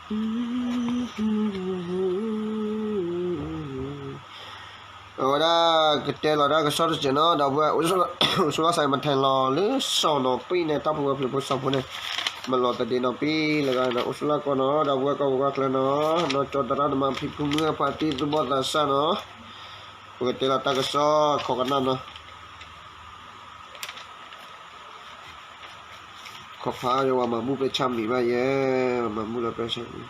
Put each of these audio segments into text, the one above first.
အဝဲဒၣ်ကတဲလီၤတၢ်ကစီၣ်တစဲးနီၤ ဒီပုၢ်ဝဲၢ် အိၣ်ဆူၣ်လီၤစးမ့ၢ်ထဲလီၤလၢစီၤနီၤပံၣ်န့ၣ် တၢ်ဖိဝဲဖျိးဖိစီဖိန့ၣ် မၤလီၤသဒ့နီၤပံၣ်လၢဂၤနီၤ အိၣ်ဆူၣ်လီၤကီၢ်နီၤ ဒီပုၢ်ဝဲၢ်ကီၢ်ပူၤကီၢ်ချၢနီၤ နီၢ်ကၠီသရၣ်သမါဖံဖုမုၢ်အပှၤတံၢ်သူၣ်ဘီၣ်သးစၢ်နီၤ ပကတဲလီၤတၢ်ကစီၣ်ခိးကနၣ်နီၤ ခီဖးယဝၤမၤဘူၣ်ပဲဆၣ်မံၤဘၣ်ယဲ မၤဘူၣ်လီၤပဲဆၣ်မံၤ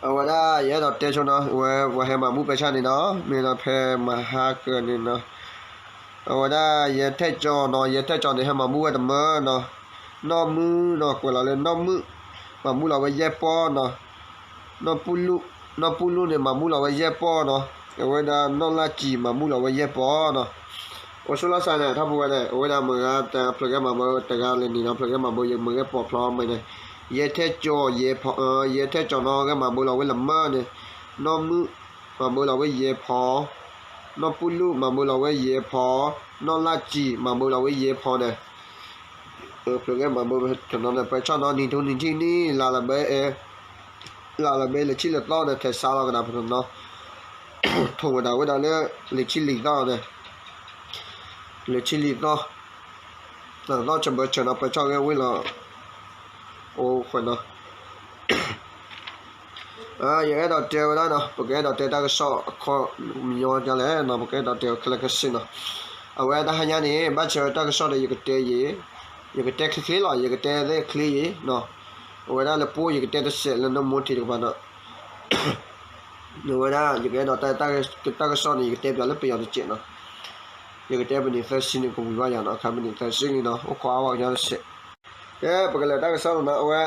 အဝဲဒၣ်ယအဲၣ်ဒိးတဲဆိနီၤ ဝဲပှၤဟဲမၤဘူၣ်ပဲဆၣ်န့ၣ်နီၤ မ့ၢ်နီၤဖဲမဟါကၢန့ၣ်နီၤ အဝဲဒၣ်ယဲထဲကၠီနီၤ ယဲထဲကၠီန့ၣ် ဟဲမၤဘူၣ်ဝဲတမၢနီၤ နီၢ်မုၣ်နီၤ ကွဲးလီၤလၢနီၢ်မုၣ် မၤဘူၣ်လီၤဝဲယဲၢ်ပီၢ်နီၤ နီၢ်ပူၣ်လူၣ် နီၢ်ပူၣ်လူၣ်န့ၣ် မၤဘူၣ်လီၤဝဲယဲၢ်ပီၢ်နီၤ အဝဲဒၣ်နီၢ်လၢ်ကံၤ မၤဘူၣ်လီၤဝဲယဲၢ်ပီၢ်နီၤ အိၣ်ဆူၣ်လီၤစးန့ၣ် ထီၣ်ပဝဲန့ၣ် အဝဲဒၣ်မုၢ်ဂၤတၢ်ဖျၢၣ်ဂဲၤမၤဘၢတဂၤလဲၣ်န့ၣ်နီၤ ဖျၢၣ်ဂဲၤမၤဘၢယမုၢ်ဂဲၤပိာ်ဖျီမ့ၢ်န့ၣ် ယဲထဲကၠီ ယဲထဲကၠီနီၤ ဂဲၤမၤဘၢလီၤဝဲလၢမၢန့ၣ် နီၢ်မုၣ် မၤဘၢလီၤဝဲယဲၢ်ဖီ နီၢ်ပူၣ်လူၣ် မၤဘၢလီၤဝဲယဲၢ်ဖီ နီၢ်လၢ်ကံၤ မၤဘၢလီၤဝဲယဲၢ်ဖီန့ၣ် ဖျၢၣ်ဂဲၤမၤဘၢတနီၤန့ၣ် ပၢဆၣ်နီၤ နံၤထူနံၤထံၣ်န့ၣ် လၢ်လၢ်ဘဲ လၢ်လၢ်ဘဲ လၢဆံလၢသီန့ၣ် ထဲစါလီၤကဒီးပနီၤနီၤ ထိၣ်ဝဲဒၣ်ဝဲဒၣ်လၢ လၢဆံလံသီန့ၣ် လၢဆံလံသီ လၢသီဆၢဘၢဆၢနီၤ ပၢဆၣ်ဂဲၤဝံၤလီၤ အိၣ်ခွဲးနီၤ ယအဲၣ်ဒိးတဲဝဲဒၣ်နီၤ ပကအဲၣ်ဒိးတဲတၢ်ကစီၣ်အခီပညီဒ်လဲၣ်နီၤ ပကအဲၣ်ဒိးတဲခဲလၢာ်ခဲဆ့နီၤ အဝဲတဟါညါန့ၣ် ဘၣ်ဆၣ်တၢ်ကစီၣ်ဒီး ယကတဲယ့ၤ ယကတဲချ့ချ့လီၤ ယကတဲသ့ချ့ယ့ၤနီၤ အဝဲဒၣ်လၢပအိၣ်ယကတဲတစဲးလၢနီၢ်မိထံးတကပၤနီၤ အဝဲဒၣ် ယကအဲၣ်ဒိးတဲတၢ်ကစီၣ်န့ၣ် ယကတဲပၠးလၢပယီၤတစဲးနီၤ ယကတဲပနံာ်သၢဆံန့ၣ် ကဝံၤဘၣ်ယၤနီၤ အခါပနံာ်သၢဆံန့ၣ်နီၤ အိၣ်ခိးအါဝဲကညီတစဲး ကဲ ပကလဲၤတၢ်ကစီၣ်နီၤ အဝဲ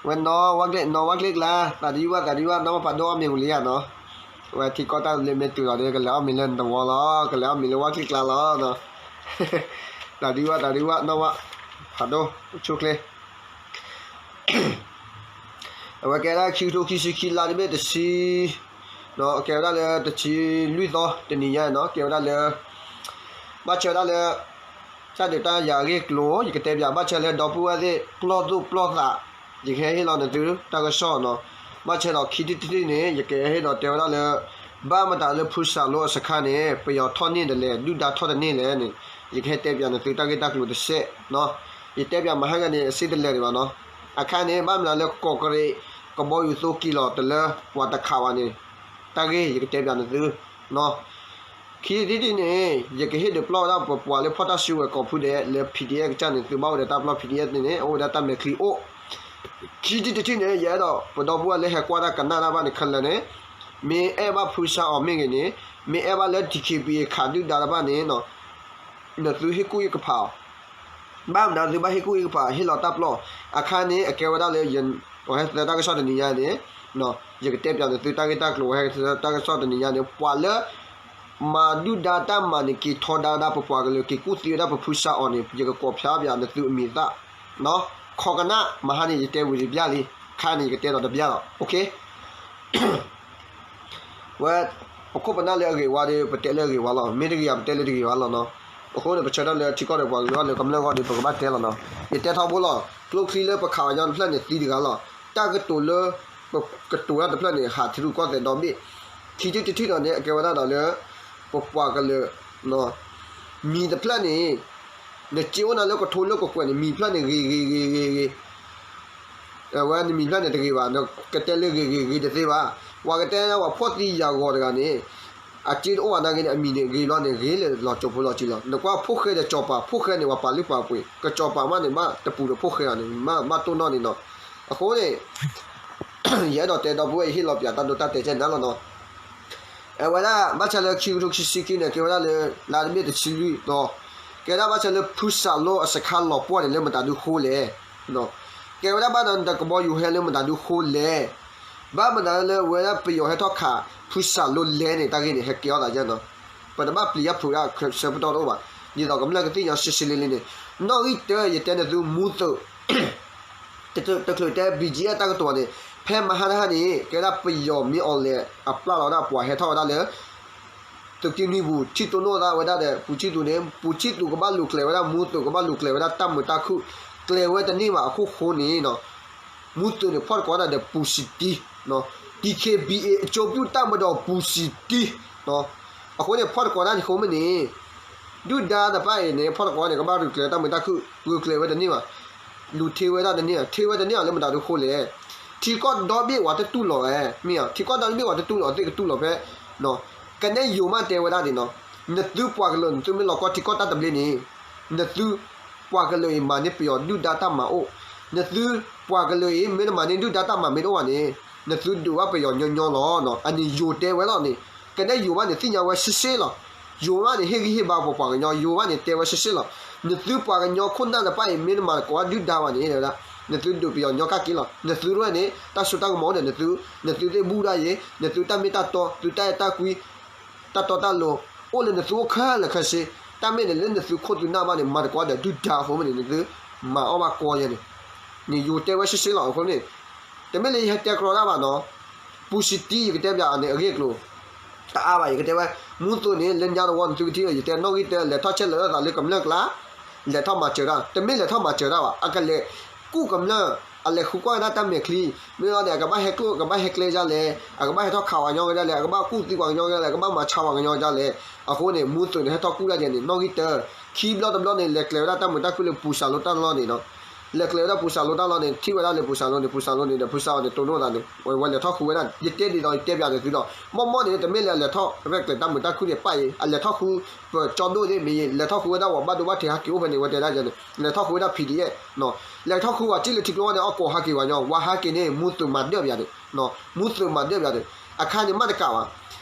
ဝဲနီၢ်ဝါကျ့ နီၢ်ဝါကျ့ကျါ သးဒံဝၣ် သးဒံဝါ နီၢ်ဝါဖးဒိၣ်အီၣ်မ့ၤဝံၤလံယၤနီၤ အဝဲထံကီၢ်တၢ်လၢမ့ၢ်တုၤလီၤဒီး ကလဲၤအီၣ်မ့ၤလၢနသဝီလီၤ ကလဲၤအီၣ်မ့ၤလၢဝါကျ့ကျါလီၤ သးဒံဝၣ် သးဒံဝၣ် နီၢ်ဝါ ဖးဒိၣ် ဆူၣ်ချ့ အဝဲကဲဒၣ်ခံကထိခံဆံခံ လါတဘ့ၣ်တဆံ ကဲဝဲဒၣ်လၢတဆံလွံၢ်သီ တနံၤညါနီၤ ကဲဝဲဒၣ်လၢ ဘၣ်ဆၣ်ဝဲဒၣ်လၢ တၢ်ဒုးတၢ်ယၤအဂ့ၢ်အကျိၤ ယကတဲပၠး ဘၣ်ဆၣ်လၢဒီပုၢ်ဝဲၢ်သ့ၣ် ပျီၢ်သူၣ်ပျီၢ်သး ယကဟဲဟ့ၣ်လီၤနသုတၢ်ကစီၣ်နီၤ ဘၣ်ဆၣ်ဒီးခံထံၣ်တထံၣ်န့ၣ် ယကဟဲဟ့ၣ်ဒီးတဲဝဲဒၣ်လၢ ဘၣ်မတၤလၢဖုစၢ်လိအစခါန့ၣ် ပယီၤထီၣ်န့ၢ်ဒ်လဲၣ် ဒုၣ်ဒါထီၣ်တန့ၢ်လဲၣ်န့ၣ် ယကဟဲတဲပၠးနသုတၢ်ဂ့ၢ်တၢ်ကျိၤတစဲးနီၤ ယတဲပၠးမဟါဂၤန့ၣ် အစ့တလဲၤဒံးဘၣ်နီၤ အခါန့ၣ် ဘၣ်မနုၤလၢကီၢ်ကရ့ၣ် ကဘီယူၤသိက့ၤလီၤတလၢ ပှၤတခးဘၣ်န့ၣ် တၢ်ဂ့ၢ်ယကတဲပၠးနသုနီၤ ခံထံၣ်တထံၣ်န့ၣ် ယကဟ့ၣ်ဒုးပျီၢ်ဝဲဒၣ်ပပှၤလၢဖီၣ်တၢ်စုကဝဲၤကိးဖုဒဲးလၢ PDF ကစၢ်န့ၣ် သုဘၣ်အိၣ်ဒီးတၢ်ပျီၢ် PDF န့ၣ်န့ၣ် အိၣ်ဝဲဒၣ်တၢ်မဲာ်ချံအိၣ် ခံထံၣ်တထံၣ်န့ၣ် ယအဲၣ်ဒိးပဒီပုၢ်ဝဲၢ်လၢဟဲကွၢ်တၢ်ကနၣ်တၢ်ဘၣ်န့ၣ်ခဲလၢာ်န့ၣ် မ့ၢ်အဲၣ်ဘၣ်ဖုစၢ်အီၤမ့ၢ်ဂ့ၤန့ၣ် မ့ၢ်အဲၣ်ဘၣ်လၢ DKBA ခးဒုၣ်ဒါတဘၣ်န့ၣ် နသုဟ့ၣ်ကူၣ်ဟ့ၣ်ကဖးအီၤ ဘၣ်မနုၤသုဘၣ်ဟ့ၣ်ကူၣ်ဟ့ၣ်ကဖး ဟ့ၣ်လီၤတၢ်ပျီၢ် အခါန့ၣ် အကဲဝဲဒၣ်လၢ ပှၤဟဲသၢတၢ်ကစီၣ်တနံၤညါန့ၣ် ယကတဲပၠးနသုတၢ်ဂ့ၢ်တၢ်ကျိၤ ပှၤဟဲသၢတၢ်ကစီၣ်တနံၤညါန့ၣ် ပှၤလၢ မၤဒုၣ်ဒါတၢ်မၤန့ၣ် က့ၤထီဒါဝဲဒၣ်ပပှၤကလုာ် က့ၤကူၣ်သံဝဲဒၣ်ပဖုစၢ်အီၤန့ၣ် ယကကိးဖျါပၠးနသုအမံၤအသၣ် ခိးကနၣ် မဟါန့ၣ် ယတဲဝံၤတဘျီလံ ခါန့ၣ် ယကတဲဒီးတဘျီလီၤ ဝဲ ပခိၣ်ပနၢ်လၢအဂ့ၤဝါဒီး ပတဲလၢအဂ့ၤဝါလီၤ. မ့ၢ်တဂ့ၤ ပတဲလၢတဂ့ၤဝါလီၤနီၤ. အဃိန့ၣ် ပဆၢထၢၣ်လၢထံကီၢ်ဒီးပှၤကလုာ်လၢကမျၢၢ်အဂီၢ်ဒီး ပကဘၣ်တဲလီၤနီၤ. ယတဲထီဘိလီၤ. ကျိချံလၢပခးအီၤညီတဖျၢၣ်န့ၣ်သံတဂၤလီၤ. တၢ်ကတိၤလၢ ပကတိၤတၢ်တဖျၢၣ်န့ၣ် ဟးထံရူၢ်ကီၢ်သဲးဒီဘ့ၣ်. ခံထံၣ်တထံၣ်ဒီးန့ၣ် အကဲဝဲဒၣ်ဒီးလၢ ပပှၤကလုာ် မံၤတဖျၢၣ်န့ၣ် နစ့အိၣ်နၤလၢကထိလၢကကွဲးန့ၣ် မံၤဖျၢၣ်န့ၣ်ဂ့ၤဂ့ၤဂ့ၤဂ့ၤဂ့ၤ အဝဲနမံၤဖျၢၣ်န့ၣ်တဂ့ၤဘၣ်, နကတဲလၢဂ့ၤဂ့ၤဂ့ၤတသ့ဘၣ်. ပှၤကတဲလၢပှၤဖှီၣ်သံယာ်ဂီၤတဂၤန့ၣ် အစ့တအိၣ်ဘၣ်နာ်က့န့ၣ် အမံၤန့ၣ်ဂ့ၤဘျီန့ၣ် ဂ့ၤလၢလီၤကၠိဖိလီၤစ့လီၤ. နကွၢ်ဖိၣ်ဃဲဒီးကၠီၤပၤ, ဖိၣ်ဃဲန့ၣ် ပှၤပာ်လုၢ်ပာ်ပှ့ၤ, ကၠီၤပၤမးန့ၣ် ဘၣ်တပူၤဒီးဖိၣ်ဃဲအီၤန့ၣ် မးဘၣ်တိၢ်နီၣ်န့ၣ်နီၤ. အဃိန့ၣ် ယအဲၣ်ဒိးတဲဒီပုၢ်ဝဲၢ် ယဟ့ၣ်လီၤပၠးတၢ်ဒိတၢ်တဲာ်ကဲန့ၣ်လီၤနီၤ. အဝဲဒၣ်ဘၣ်ဆၣ်လၢခံကထိခံဆံခံန့ၣ် ကဲဝဲဒၣ်လၢ လါတဘ့ၣ်တဆံလွံၢ်သီ, ကဲဝဲဒၣ်ဘၣ်ဆၣ်လၢဖုစၢ်လိအစခါလီၤပှီၢ်န့ၣ် လၢမတၤဒုဃိလဲၣ်. ကဲဝဲဒၣ်ဘၣ်ဒီးနတၢ်ကဘီယူၤဟဲလၢမတၤဒုဃိလဲၣ်. ဘၣ်မနုၤလၢဝဲဒၣ်ပယီၤဟဲထီၣ်ခး ဖုစၢ်လိလဲၣ်န့ၣ် တၢ်ဂ့ၢ်န့ၣ် ဟဲကဲထီၣ်သးယဲနီၤ. ပတဘၣ်ပျံၤယၢ်ဖုးဒၣ်ဆၢပတီၢ်တအိၣ်ဘၣ်. ဒ်သိးကမျၢၢ်ကသ့ၣ်ညါရှဲရှဲလ့လ့န့ၣ်, နီၣ်ဂံၢ်တၢ ယတဲနသုမူသုး တချုးတဲ ဘံၣ်ကၠံၣ်အဲၣ် တၢ်ကတိၤန့ၣ်, ဖဲမဟါတဟါန့ၣ် ကဲဒၣ်ပယီၤမ့ၢ်အီၤလဲၣ် အပျၢ်လီၤဝဲဒၣ်ပှၤဟဲထီၣ်ဝဲဒၣ်လၢ သုးက့နွံပူၤ ထံၣ်တိၢ်နီၣ်သးဝဲဒၣ်ဒီး ပူၤဆံၣ်သူးန့ၣ် ပူၤဆံၣ်သူးကဘၣ်လူၤကျဲၤဝဲဒၣ် မူသိးကဘၣ်လူၤကျဲၤဝဲဒၣ်တၢ်မုာ်တၢ်ခုၣ် ကျဲၤဝဲတန့ၢ်ဘၣ်အခိၣ်ဃိန့ၣ်နီၤ မူသိးန့ၣ် ဖီၣ်တကိးတၢ်ဒီးပူၤစံတံ DKBA အကၠိပျူၢ်တၢ်မၤဒီးပူၤစံတံ အဃိန့ၣ် ဖီၣ်တကိးတၢ်န့ၣ်အဃိမ့ၢ်န့ၣ် ဒုၣ်ဒါတဖၣ်အံၤန့ၣ် ဖီၣ်တကိးန့ၣ် ကဘၣ်လူၤကျဲၤတၢ်မုာ်တၢ်ခုၣ် ဂုာ်ကျဲၤဝဲတန့ၢ်ဘၣ် လူၤထ့ဝဲဒၣ်တန့ၢ် ထ့ဝဲတန့ၢ်အီၤလၢမတၤဒုးဃိလဲၣ် ထံကီၢ်ဒီဘ့ၣ်ဝဲတတူၢ်လိာ်ဝဲ မ့ၢ်ဧါ ထံကီၢ်ဒီဘ့ၣ်ဝဲတတူၢ်လိာ် သ့ၣ်ကတူၢ်လိာ်ဖဲ ကနဲယိၤမးတဲဝဲဒၣ်န့ၣ်နီၤ နသုပှၤကလုာ် နသုမ့ၢ်လီၤကီထံကီၢ်တၢ်သဘျ့န့ၣ် နသုပှၤကလုာ်အံၤမၤန့ၢ်ပယီၤဒုၣ်ဒါတၢ်မၤအိၣ် နသုပှၤကလုာ်အံၤ မ့ၢ်တမၤန့ၢ်ဒုၣ်ဒါတၢ်မၤမ့ၢ်တအိၣ်ဘၣ်န့ၣ် နသုဒုးဘၣ်ပယီၤညီညီလီၤ အန့ၣ်ယိၤတဲဝဲလီၤန့ၣ် ကနဲယိၤမးန့ၣ် သ့ၣ်ညါဝဲရှဲရှဲလီၤ ယိၤမးန့ၣ် ဟ့ၣ်ဂံၢ်ဟ့ၣ်ဘါပပှၤကညီ ယိၤမးန့ၣ် တဲဝဲရှဲရှဲလီၤ နသုပှၤကညီခိၣ်နၢ်တဖၣ်အံၤ မ့ၢ်တမၤကိးဒုၣ်ဒါဘၣ်န့ၣ် နသုဒုးပယီၤညီကၢ်က့ၤလီၤ နသုရဲၣ်န့ၣ် တၢ်စိတၢ်ကမီၤအိၣ်ဒီးနသု နသုသ့ၣ်ဘူၣ်ဒၣ်ယဲ နသုတၢ်မ့ၢ်တၢ်တီ သုတၢ်အဲၣ်တၢ်ကွံ တၢ်တီတၢ်လိၤ အိၣ်လၢနသုအိၣ်ခဲလၢာ်ခဲဆ့ တၢ်မ့ၢ်န့ၣ်လၢနသုခိၣ်သုနၢ်ဘၣ်န့ၣ် မၤသကိးဒီးဒုၣ်ဒါအဃိမ့ၢ်န့ၣ် နသုမၤအီၣ်ဘၣ်ကီယဲန့ၣ် န့ၣ်ယိၤတဲဝဲရှဲရှဲလီၤအဃိန့ၣ် တမ့ၢ်လၢယဟဲတဲကြီတၢ်ဘၣ်နီၤ ပူၤစံတံ ယကတဲပၠးအန့ၣ်အဂ့ၢ်အကျိၤ တအါဘၣ် ယကတဲဝဲ မူသိးန့ၣ် လၢညါတဝီနသုကထံၣ် ယတဲနီၣ်ဂံၢ်တၢ လဲၤထီၣ်ဆဲးလၢအသးလၢကမျၢၢ်ကျါ လဲၤထီၣ်မၤစၢၤတၢ် တမ့ၢ်လဲၤထီၣ်မၤစၢၤတၢ်ဘၣ် အကလဲၤကူၣ်ကမျၢၢ် အလဲၤဃုကွၢ်ဝဲဒၣ်တၢ်မဲာ်ချံ မ့ၢ်လီၤန့ၣ် အကဘၣ်ဟဲကျိၣ် အကဘၣ်ဟဲကျဲဒ်လဲၣ် အကဘၣ်ဟဲထီၣ်ခးပှၤကညီကဒ်လဲၣ် အကဘၣ်ကူၣ်သံပှၤကညီကဒ်လဲၣ် အကဘၣ်မၤဆါပှၤကညီကဒ်လဲၣ် အဃိန့ၣ် မူသိးန့ၣ် ဟဲထီၣ်ကူၣ်ဒၣ်ယဲန့ၣ် နီၣ်ဂံၢ်တၢ ခံဘျီတဘျီန့ၣ် လဲၤကျဲၤဝဲဒၣ်တၢ်မုာ်တၢ်ခုၣ်လၢပူၤစၢ်လိတၢ်လီၢ်န့ၣ်နီၤ လဲၤကျဲၤဝဲဒၣ်ပူၤစၢ်လိတၢ်လီၢ်န့ၣ် ထံၣ်ဝဲဒၣ်လၢပူၤစၢ်လိန့ၣ် ပူၤစၢ်လိန့ၣ်ဒီး ပူၤစၢ်လိန့ၣ်တိၢ်နီၣ်သးန့ၣ် ဝဲလဲၤထီၣ်ဃုဝဲဒၣ် ယတဲဒ်သိးယတဲပၠးန့ၣ်သုဒီး မီၢ်မီၢ်န့ၣ် တမ့ၢ်လၢအလဲၤထီၣ်ရဲၣ်ကျဲၤတၢ်မုာ်တၢ်ခုၣ်န့ၣ်ပၣ်အံၤ အလဲၤထီၣ်ဃု ပကၠီဒိၣ်သ့ၣ်မ့ၢ်ယဲ လဲၤထီၣ်ဃုဝဲဒၣ်ဝဲဘၣ်ဒိဘၣ်ထံးဟးက့ၤအိၣ်ဖဲန့ၣ် ဝဲတဲဒၣ်ယဲန့ၣ် လဲၤထီၣ်ဃုဝဲဒၣ် PDF နီၤ လဲၤထီၣ်ဃုဝဲစံၣ်လၢထံကျိဝဲန့ၣ် အီၣ်ကိးဟးက့ၤပှၤကညီ ဝဲဟးက့ၤန့ၣ် မူသိးမၤဒၢၣ်ပၠးန့ၣ် မူသိးမၤဒၢၣ်ပၠးန့ၣ် အခါန့ၣ်မ့ၢ်တကးဘၣ်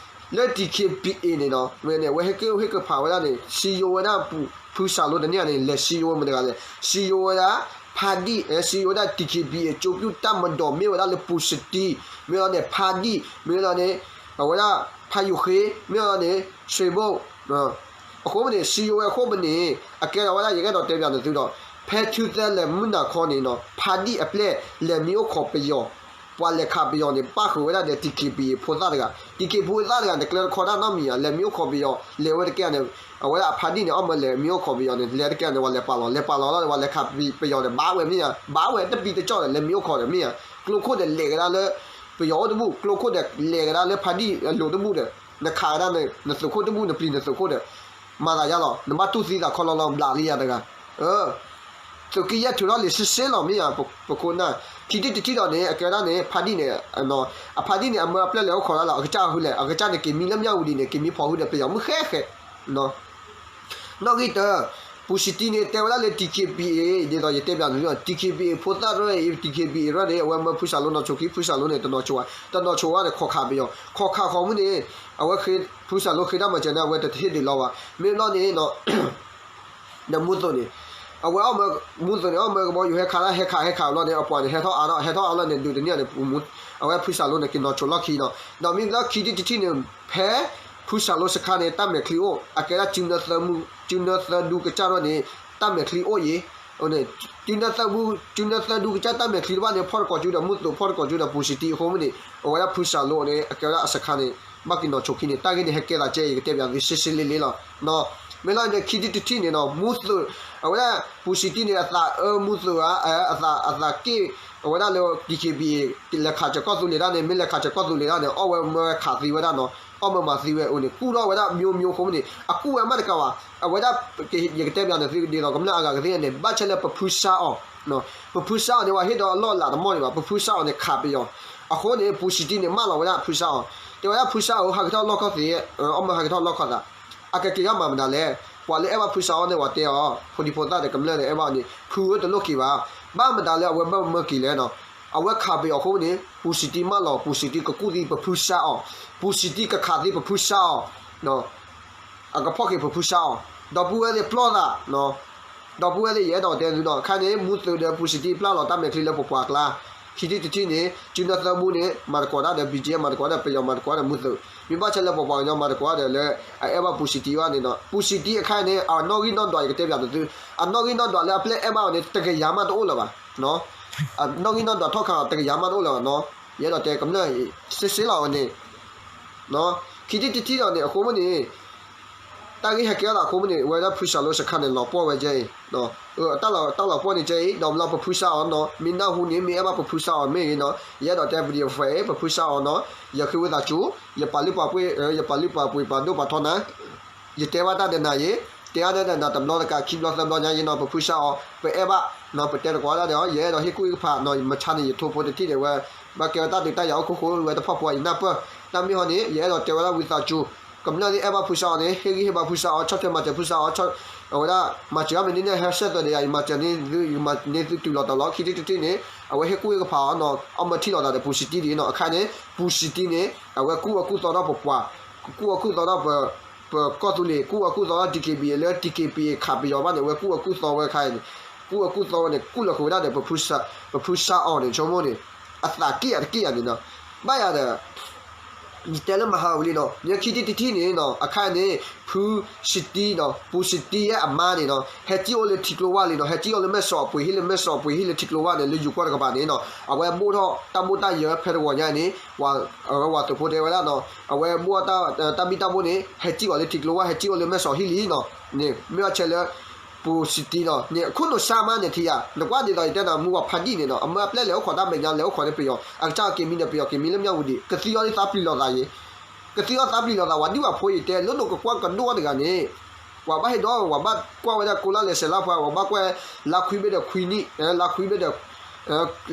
လၢ DKBA န့ၣ်နီၤ မ့ၢ်န့ၣ် အဝဲဟ့ၣ်က့ၣ်ဟ့ၣ်ကဖးဝဲဒၣ်န့ၣ် စံယိၤဝဲဒၣ် ဖုစၢ်လိတန့ၢ်န့ၣ် လဲၤစံယိၤဝဲမတၤတဂၤလဲၣ် စံယိၤဝဲဒၣ် ဖါဒံၣ် စံယိၤဝဲဒၣ် DKBA ကၠိပျူၢ်တၢ်မၤဒီးမ့ၢ်ဝဲဒၣ်လၢပူၤစံတံ မ့ၢ်လီၤန့ၣ် ဖါဒံၣ် မ့ၢ်လီၤန့ၣ် အဝဲဒၣ် ဖါယိၤဃ့ မ့ၢ်လီၤန့ၣ် စှ့ဘိၣ် အဃိမ့ၢ်န့ၣ် စံယိၤဝဲအဃိမ့ၢ်န့ၣ် အကဲထီၣ်ဝဲဒၣ် ယကအဲၣ်ဒိးတဲပၠးန့ၣ်သုဒီး ဖဲထုသၢလဲၤမုၢ်နၤခီန့ၣ်နီၤ ဖါဒံၣ်အပျဲၢ် လဲၤမံအိၣ်ခိးပယီၤ ပှၤလဲၤခးပယီၤန့ၣ် ပၣ်ဃုာ်ဝဲဒၣ်ဒီး DKBA ဖိသၣ်တဂၤ DKBA ဖိသၣ်တဂၤန့ၣ် ကျဲတခီတၢ်နီတမံၤဧါ လဲၤမံအိၣ်ခိးပယီၤ လဲၤဝဲတကဲန့ၣ် အဝဲဒၣ်အဖါဒံၣ်န့ၣ် အီၣ်မၢလဲၤမံအိၣ်ခိးပယီၤန့ၣ် လဲၤတကဲန့ၣ် ဝဲလဲၤပာ်လီၤ လဲၤပာ်လီၤလီၤ ဝဲလဲၤခးပယီၤန့ၣ် ဘၣ်ဝဲမ့ၢ်ဧါ ဘၣ်ဝဲတပံတကၠီၣ်ဒီး လဲၤမံအိၣ်ခိးဒီးမ့ၢ်ဧါ ကျိခိၣ်ဒီးလဲၤကဒါလၢ ပယီၤအိၣ်တဘူၣ် ကျိခိၣ်ဒီးလဲၤကဒါလၢဖါဒံၣ်အလိၤတဘူၣ်ဒီး နခးကဒါန့ၣ် နသုးခိၣ်တဘူၣ် နပျံၤနသုးခိၣ်ဒီး မၤသးယါလီၤ နဘၣ်တူၢ်သံသးခီလီၤလီၤ ဘျးလံယၤတဂၤ သုးက့ယဲၢ်ထုးထီၣ်လံာ်စ့စ့လီၤမ့ၢ်ဧါ ပခိၣ်နၢ် ခံထံၣ်တထံၣ်ဒီးန့ၣ် အကဲဒၣ်န့ၣ် ဖါဒံၣ်န့ၣ် အဖါဒံၣ်န့ၣ် အမၢအပျဲၢ်လဲၤအိၣ်ခိးတၢ်လီၤ အကစၢ်ဟူလဲၣ် အကစၢ်န့ၣ် က့ၤမံလၢမၠၣ်ဝတံၤန့ၣ် က့ၤမံဖီဟူဒီးပယီၤမုၢ်ဃဲဃဲ နီၣ်ဂံၢ်တၢ ပူၤစံတံန့ၣ် တဲဝဲဒၣ်လၢ DKBA ဒ်သိးယတဲပၠးသု DKBA ဖိသၣ်ရဲၣ်အံၤ DKBA ရဲၣ်န့ၣ် အဝဲမၢဖုစၢ်လိနီၢ်ဆိးခံ ဖုစၢ်လိန့ၣ် တနီၤဆိးဘၣ် တနီၤဆိးဘၣ်န့ၣ် ခိးခးပယီၤ ခိးခးဃီမုၢ်န့ၣ် အဝဲဖုစၢ်လိဃ့တၢ်မၤစၢၤန့ၣ် အဝဲတဟ့ၣ်ဒုးလီၤဘၣ် မ့ၢ်ဘျီန့ၣ် ဒီးမူသိးန့ၣ် အဝဲအီၣ်မၢ မူသိးန့ၣ် အီၣ်မၢကဘီယူၤဟဲခးတၢ် ဟဲခးဟဲခးဘျီန့ၣ် အပှၤန့ၣ် ဟဲထီၣ်အါထီၣ် ဟဲထီၣ်အါလီၤန့ၣ် ဒုးတန့ၢ်န့ၣ် အဝဲဖုစၢ်လိန့ၣ် က့ၤနီၢ်ဆိးလီၢ်ခံနီၤ ဒီးမ့ၢ်လၢခံထံၣ်တထံၣ်န့ၣ် ဖဲ ဖုစၢ်လိစခါန့ၣ် တၢ်မဲာ်ချံအိၣ် အကဲဒၣ် ကၠူနၢသၢဒူကစၢ်ထီၣ်န့ၣ် တၢ်မဲာ်ချံအိၣ်ယံၤ ကၠူနၢသၢဒူကစၢ်တၢ်မဲာ်ချံတဖၣ်န့ၣ် ဖီၣ်တကိးကၠူဒီးမူသိး ဖီၣ်တကိးကၠူဒီးပူၤစံတံအဃိမ့ၢ်န့ၣ် အဝဲဒၣ်ဖုစၢ်လိန့ၣ် အကဲဝဲဒၣ်အစခါန့ၣ် ဘၣ်က့ၤနီၢ်ဆိးခံန့ၣ် တၢ်ဂ့ၢ်န့ၣ် ဟဲကဲသးကဲ ယကတဲပၠးသု ရှဲရှဲလ့လ့လီၤ မ့ၢ်လီၤန့ၣ် ခံထံၣ်တထံၣ်န့ၣ်နီၤ မူသိး အဝဲဒၣ် ပူၤစံတံန့ၣ် အသးအၢမူသိးဧါ အသး အသးက့ၣ် အဝဲဒၣ်လၢ DKBA လဲၤခးစၢၤကီၢ်သူလ့ၤဒၣ်န့ၣ် မ့ၢ်လဲၤခးစၢၤကီၢ်သူလ့ၤဒၣ်န့ၣ် အီၣ်ဝဲမၢဝဲခးသံဝဲဒၣ်နီၤ အီၣ်မၢမၤသံဝဲအိၣ်န့ၣ် ကူၣ်ထီၣ်ဝဲဒၣ် မျိုးမျိုး အဃိမ့ၢ်န့ၣ် အကူၣ်ဝဲမးတကးဘၣ် အဝဲဒၣ် ယကတဲပၠးန့ၣ်သုဒ်သိး ကမျၢၢ်အဂၤကသ့ၣ်န့ၣ် ဘၣ်ဆၣ်လၢပဖုစၢ်အီၤ ပဖုစၢ်အီၤန့ၣ် ပှၤဟ့ၣ်ဒီးအလီၢ်အလၤတမီၢ်န့ၣ်ဘၣ် ပဖုစၢ်အီၤန့ၣ် ခးပယီၤ အဃိန့ၣ် ပူၤစံတံန့ၣ် မၢလီၤဝဲဒၣ်ဖုစၢ်အီၤ တဲဝဲဒၣ်ဖုစၢ်အီၤ ဟးက့ၤထီၣ်လီၢ်ခီၣ်သ့ အီၣ်မၢဟးက့ၤထီၣ်လီၢ်ခီၣ်သး အကက့ၤထီၣ်မၤမတၤလဲၣ် ပှၤလၢအဲၣ်ဘၣ်ဖုစၢ်အီၤန့ၣ် ပှၤတဲအီၤ ဖိဒံဖိသၣ်ဒီးကမျၢၢ်ဒီးအဲၣ်ဘၣ်အီၤန့ၣ် ဖုဧၢတလိၣ်က့ၤဘၣ် ဘၣ်မတၤလၢအဝဲဘၣ်မၢက့ၤလဲၣ်နီၤ အဝဲခးပယီၤအဃိန့ၣ် ပူၤစံတံမၢလီၤ ပူၤစံတံကကူၣ်သံပဖုစၢ်အီၤ ပူၤစံတံကခးသံပဖုစၢ်အီၤ အကဖီၣ်က့ၤပဖုစၢ်အီၤ ဒီပုၢ်ဝဲၢ်သ့ၣ်ပျီၢ်သး ဒီပုၢ်ဝဲၢ်သ့ၣ် ယအဲၣ်ဒိးတဲသုဒီး ခါန့ၣ် မူသိးဒီးပူၤစံတံပျၢ်လီၤတၢ်မဲာ်ချံလၢပပှၤကျါ ခံထံၣ်တထံၣ်န့ၣ် ကၠူနၢသၢဘူန့ၣ် မၤသကိးတၢ်ဒီး ဘံၣ်ကၠံ မၤသကိးဒီးပယီၤ မၤသကိးဒီးမူသိး မ့ၢ်ဘၣ်ဆၣ်လၢပပှၤကညီမၤသကိးဒီးလၢ အအဲၣ်ဘၣ်ပူၤစံတံဘၣ်န့ၣ်ဒီး ပူၤစံတံအခါန့ၣ် အနီၣ်ဂံၢ်နီၣ်ဒွး ယကတဲပၠးသု အနီၣ်ဂံၢ်နီၣ်ဒွးလၢအပျဲၢ်အဲၣ်ဘၣ်အီၤန့ၣ် တကယၤမးတအိၣ်လၢၤဘၣ် အနီၣ်ဂံၢ်နီၣ်ဒွးထီၣ်ခါအီၤ တကယၤမးတအိၣ်လၢၤဘၣ်နီၤ ယအဲၣ်ဒိးတဲကမျၢၢ် ရှဲရှဲလီၤဝဲန့ၣ် ခံထံၣ်တထံၣ်ဒီးန့ၣ် အဃိမ့ၢ်န့ၣ် တၢ်ဂ့ၢ်ဟဲကဲထီၣ်သးအဃိမ့ၢ်န့ၣ် အဝဲဒၣ်ဖုစၣ်လိစခါန့ၣ် လီၤပှီၢ်ဝဲကဲအံၤ, တၢ်လီၤပှီၢ်န့ၣ်ကဲအံၤ ဒီးလီၤပဖုစၣ်အီၤနီၤ, မ့ၢ်နၢ်ဟူန့ၣ် မ့ၢ်အဲၣ်ဘၣ်ပဖုစၣ်အီၤမ့ၢ်ဂ့ၤနီၤ, ယအဲၣ်ဒိးတဲ video file ပဖုစၣ်အီၤနီၤ, ယဃ့ဝံသးစူၤ, ယပာ်လုၢ်ပာ်ပှ့ၤ ယပာ်လုၢ်ပာ်ပှ့ၤ ပာ်ဒိၣ်ပာ်ထီနၤ ယတဲဘၣ်တၢ်ဒီးနၤယ့, တဲအါဒီးနၤတဘျီတကး ခံဘျီသၢဘျီညါယ့နီၤ, ပဖုစၣ်အီၤ ပအဲၣ်ဘၣ်နီၤ, ပတဲတကိးဒၣ်ဒီး ယအဲၣ်ဒိးဟ့ၣ်ကူၣ်ဟ့ၣ်ကဖးနီၤ, မဆါန့ၣ် ယထိဖိတထံၣ်ဒီးဝဲ ဘၣ်ကဲဝဲတၢ်ဒုးတၢ်ယၤအိၣ်ခိၣ်ဃိဝဲတဖၣ်ဖိအံၤနၢ်ပၢၢ်, တၢ်မ့ၢ်ဟီန့ၣ် ယအဲၣ်ဒိးတဲဝဲဒၣ်ဝံသးစူၤ, ကမျၢၢ်သ့ၣ်အဲၣ်ဘၣ်ဖုစၣ်အီၤန့ၣ် ဟ့ၣ်ဂံၢ်ဟ့ၣ်ဘါဖုစၣ်အီၤ, ဆီၣ်ထွဲမၤစၢၤဖုစၢ်အီၤ, အဝဲဒၣ် မၤစၢၤအီၤမ့ၢ်န့ၣ် ဟဲဆဲးသွဲးဒီးယၤ ယမၤစၢၤန့ၢ်သု ယမၤန့ၢ်သုတုၤလီၤတီၤလီၤ, ခံထံၣ်တထံၣ်န့ၣ် အဝဲဟ့ၣ်ကူၣ်ဟ့ၣ်ကဖးအီၤနီၤ, အမၢထံၣ်လီၤသးဒီး ပူၤစံတံဒ်နီၤ, အခါန့ၣ် ပူၤစံတံန့ၣ် အဝဲကူၣ်အၢကူၣ်သီထီၣ်ပပှၤ, ကူၣ်အၢကူၣ်သီထီၣ်ပ ပကီၢ်သူလ့ၤ, ကူၣ်အၢကူၣ်သီထီၣ် DKBA လၢ DKBA ခးပယီၤဘၣ်န့ၣ် အဝဲကူၣ်အၢကူၣ်သီဝဲအခါန့ၣ်, ကူၣ်အၢကူၣ်သီဝဲန့ၣ် ကူၣ်လီၤဃုာ်ဝဲဒၣ်ဒီး ပဖုစၣ်အီၤန့ၣ် ဆိကမိၣ်န့ၣ် အသးက့ၣ်အတက့ၣ်ယၤန့ၣ်နီၤ, ဘၣ်ယၤဒီး ယတဲလၢမဟါဝံၤလံနီၤ, မ့ၢ်ခံထံၣ်တထံၣ်န့ၣ်နီၤ, အခါန့ၣ် ဖုစံတံနီၤ, ပူၤစံတံယဲၢ်အမါန့ၣ်နီၤ, ဟဲစံၣ်အိၣ်လၢထံကျိဝၢ်လံနီၤ, ဟဲစံၣ်အိၣ်လၢမဲၢ်စီၤအပှ့ၤဟံၣ် လၢမဲၢ်စီၤအပှ့ၤဟံၣ်လၢထံကျိဝၢ်န့ၣ် လၢယူၤကွီၢ်တကပၤန့ၣ်နီၤ, အဝဲဘိၣ်ထီၣ်တၢ်ဘိၣ်တၢ်ယၢၤဖဲတဂီၤညါန့ၣ်, အဝဲဝၤသုးဖိတဲဝဲဒၣ်နီၤ, အဝဲဘိၣ်ထီၣ်တၢ်ဘံၣ်တၢ်ဘိၣ်န့ၣ် ဟဲစံၣ်အီၤလၢထံကျိဝၢ် ဟဲစံၣ်အိၣ်လၢမဲၢ်စီၤဟံၣ်လံနီၤ, န့ၣ် မ့ၢ်အီၤဆဲးလၢ ပူၤစံတံနီၤ, န့ၣ် ခိၣ်နူာ်ဆါမးန့ၣ်ထံဧါ, နကွၢ်ဒ်သိးယတဲနီၤ မူဝၤဖးဒံၣ်န့ၣ်နီၤ, အမၢအပျဲၢ်လဲၤအိၣ်ခိးတၢ်မဲာ်ညါ လဲၤအိၣ်ခိးန့ၣ်ပယီၤ, အကစၢ်က့ၤမံန့ၣ် ပယီၤက့ၤမံလၢမၠၣ်ဝတံၤ, ကသံအီၤလံသးပျံၤလိာ်သးယ့, ကသံအီၤသးပျံၤလိာ်သး ဝၤဒံၣ်ဝၤဖိယတဲ လၢနကကွၢ်ကဒိၣ်တဂၤန့ၣ်, ပှၤဘၣ်ဟ့ၣ်ဒီး ဝၤဘၣ်ကွၢ်ဝဲဒၣ်ကိးလါလဲၤဆဲးလါပှၤ ဝၤဘၣ်ကွၢ် လါခွံဘ့ၣ်ဒီးခွံနံၣ်, လါခွံဘ့ၣ်ဒီး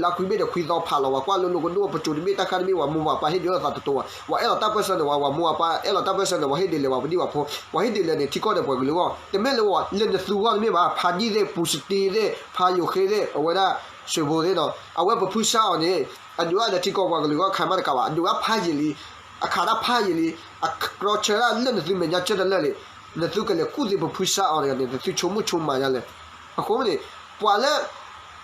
လါခွံဘ့ၣ်ဒီးခွံသီဖးလီၤ ဝၤကွၢ်လိၤလိၤကဒိၣ် ပစိၤတဘ့ၣ်တၢ်ခါတဘ့ၣ် ဝၤမိၢ်ဝၤပၢ်ဟ့ၣ်ဒုးလိာ်သးတတိၤဘၣ်, ဝၤအဲၣ်လီၤတၢ်ပၢၢ်ဆၢန့ၣ် ဝၤ ဝၤမိၢ်ဝၤပၢ်အဲၣ်လီၤတၢ်ပၢၢ်ဆၢန့ၣ် ဝၤဟ့ၣ်ဒုးလဲၤဝၤပဒံၣ်ဝၤဖိ, ပှၤဟ့ၣ်ဒုးလဲၤန့ၣ် ထံကီၢ်ဒီးပှၤကလုာ်အဂီၢ် တမ့ၢ်လၢဝဲလၢနသုဂီၢ်တမ့ၢ်ဘၣ်, ဖးဒံၣ်သ့ၣ် ပူၤစံတံသ့ၣ် ဖးယိၤဃ့သ့ၣ် အဝဲဒၣ် စှ့ၤဘိသ့ၣ်နီၤ, အဝဲပဖုစၢ်အီၤန့ၣ် အဒုးဝဲဒီးထံကီၢ်ပှၤကလုာ်အဂီၢ်ခးမးတကးဘၣ်, အဒုးဝဲဖးယံာ်လံ, အခးတၢ်ဖးယံာ်လံ, အကြၢးဆၢဒၣ်လၢနသုမဲာ်ညါကၢတလၢာ်လံ, နသုကလဲၤကူၣ်သ့ပဖုစၢ်အီၤန့ၣ် နသုဆိကမိၣ်ဆိကမးညါလဲၣ်, အဃိန့ၣ် ပှၤလၢ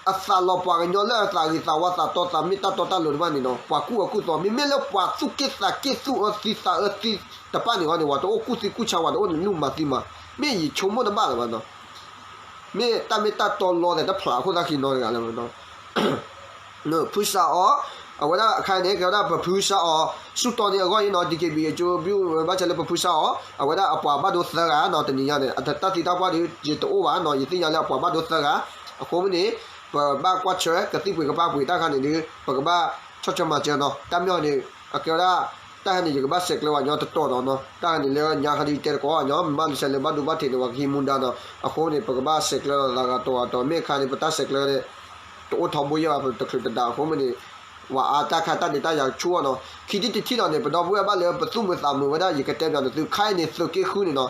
အသးလီၤပှၤကညီလၢအသးဂ့ၤသးဝါသးတီသးမ့ၢ်တၢ်တီတၢ်လိၤတဖၣ်န့ၣ်နီၤ ပှၤကူၣ်အၢကူၣ်သီ မ့မ့ၢ်လၢပှၤသူၣ်က့ၣ်သးက့ၣ်သူၣ်အၢသံသးအၢသံတဖၣ်န့ၣ်အီၤန့ၣ် ပှၤတအိၣ်ကူၣ်သံကူၣ်ဆါ ပှၤတအိၣ်နုာ်မၤသံမၤ, မ့ၢ်ယဆိကမိၣ်တဘၣ်လၢၤဘၣ်နီၤ, မ့ၢ်တၢ်မ့ၢ်တၢ်တီလီၤသးတဖျးအခိၣ်သၣ်ခံနီတဂၤလၢၤဘၣ်နီၤ ဖုစၢ်အီၤ, အဝဲဒၣ်အခါန့ၣ် ကဲဝဲဒၣ်ပဖုစၢ်အီၤ ဆူတီၤန့ၣ်အဂီၢ်အံၤနီၤ DKBA ကၠိဘံၣ်ဘၣ်ဆၣ်လၢပဖုစၢ်အီၤ အဝဲဒၣ်အပှၤဘၣ်ဒိသၢဂၤနီၤ တနံၤညါန့ၣ် အတၢ်သံတၢ်ပှၢ်ဒီး ယတအိၣ်ဘၣ်နီၤ ယသ့ၣ်ညါလၢအပှၤဘၣ်ဒိသၢဂၤ, အဃိမ့ၢ်န့ၣ် ပဘၣ်ကွၢ်ဆၢ ကသံၣ်ပှ့ၤကပၣ်ပှ့ၤတၢ်ခါန့ၣ်ဒီး ပကဘၣ်ဆီၣ်ထွဲမၤစၢၤနီၤ တၢ်မ့ၢ်အီၤန့ၣ် အကဲဝဲဒၣ် တၢ်ဟဲန့ၣ် ယကဘၣ်ဆဲးကျၢဝဲညီတတီၤဒီးနီၤ တၢ်ဟဲန့ၣ်လၢညါခါဒီးယတဲတကိးညီ မ့ၢ်ဘၣ်လံစဲးလၢဘၣ်ဒိဘၣ်ထံးန့ၣ် ပှၤကဟံးမူဒါနီၤ အဃိန့ၣ် ပကဘၣ်ဆဲးကျၢလိာ်သးဂၤတီၤဂၤတီၤ မ့ၢ်အခါန့ၣ် ပတၢ်ဆဲးကျၢန့ၣ် တအိၣ်ထီဘိယဲၢ်ဘၣ် ပတချုးတဒါအဃိမ့ၢ်န့ၣ် ဝဲအါတၢ်ခါတၢ်ဒုးတၢ်ယၤဆူအီၤနီၤ ခံထံၣ်တထံၣ်လီၤန့ၣ် ပဒီပုၢ်ဝဲၢ်ဘၣ်လၢပသူၣ်မုာ်သးမုာ်ဝဲဒၣ် ယကတဲပၠးန့ၣ်သု ခါအံၤန့ၣ် သုးက့ဃုန့ၣ်နီၤ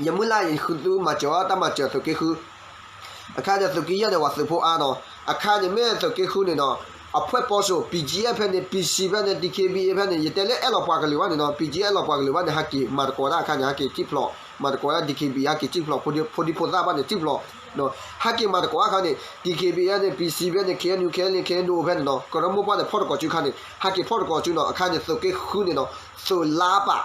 ယမုၢ်လၢ်အံၤဃုသုမၤစၢၤအီၤ တၢ်မၤစၢၤသုးက့ဃု အခါန့ၣ်သုးက့ယဲၢ်န့ၣ် ဝဲသုးဖိအါနီၤ အခါန့ၣ်မ့ၢ်သုးက့ဃုန့ၣ်နီၤ အဖှဲၣ်ပီစိၤ BGF ဖဲန့ၣ် PC ဖဲန့ၣ် DKBA ဖဲန့ၣ် ယတဲလၢအဲၣ်လီၤပှၤကလုာ်ဘၣ်န့ၣ်နီၤ BGF အဲၣ်လီၤပှၤကလုာ်ဘၣ်န့ၣ် ဟးက့ၤမၤတကိးတၢ်အခါန့ၣ် ဟးက့ၤစံၣ်ဖျိး မၤတကိးတၢ် DKBA ဟးက့ၤစံၣ်ဖျိး ဖိဒံဖိသၣ်ဘၣ်န့ၣ် စံၣ်ဖျိး ဟဲက့ၤမၤတကိးအခါန့ၣ် DKBA န့ၣ် PC ဖဲန့ၣ် KNU KNLA KNDO ဖဲန့ၣ်နီၤ ကရၢမိၢ်ပှၢ်န့ၣ် ဖီၣ်တကိးစုခါန့ၣ် ဟဲက့ၤဖီၣ်တကိးစုနီၤ အခါန့ၣ်သုးက့ဃုန့ၣ်နီၤ သုးလါပာ်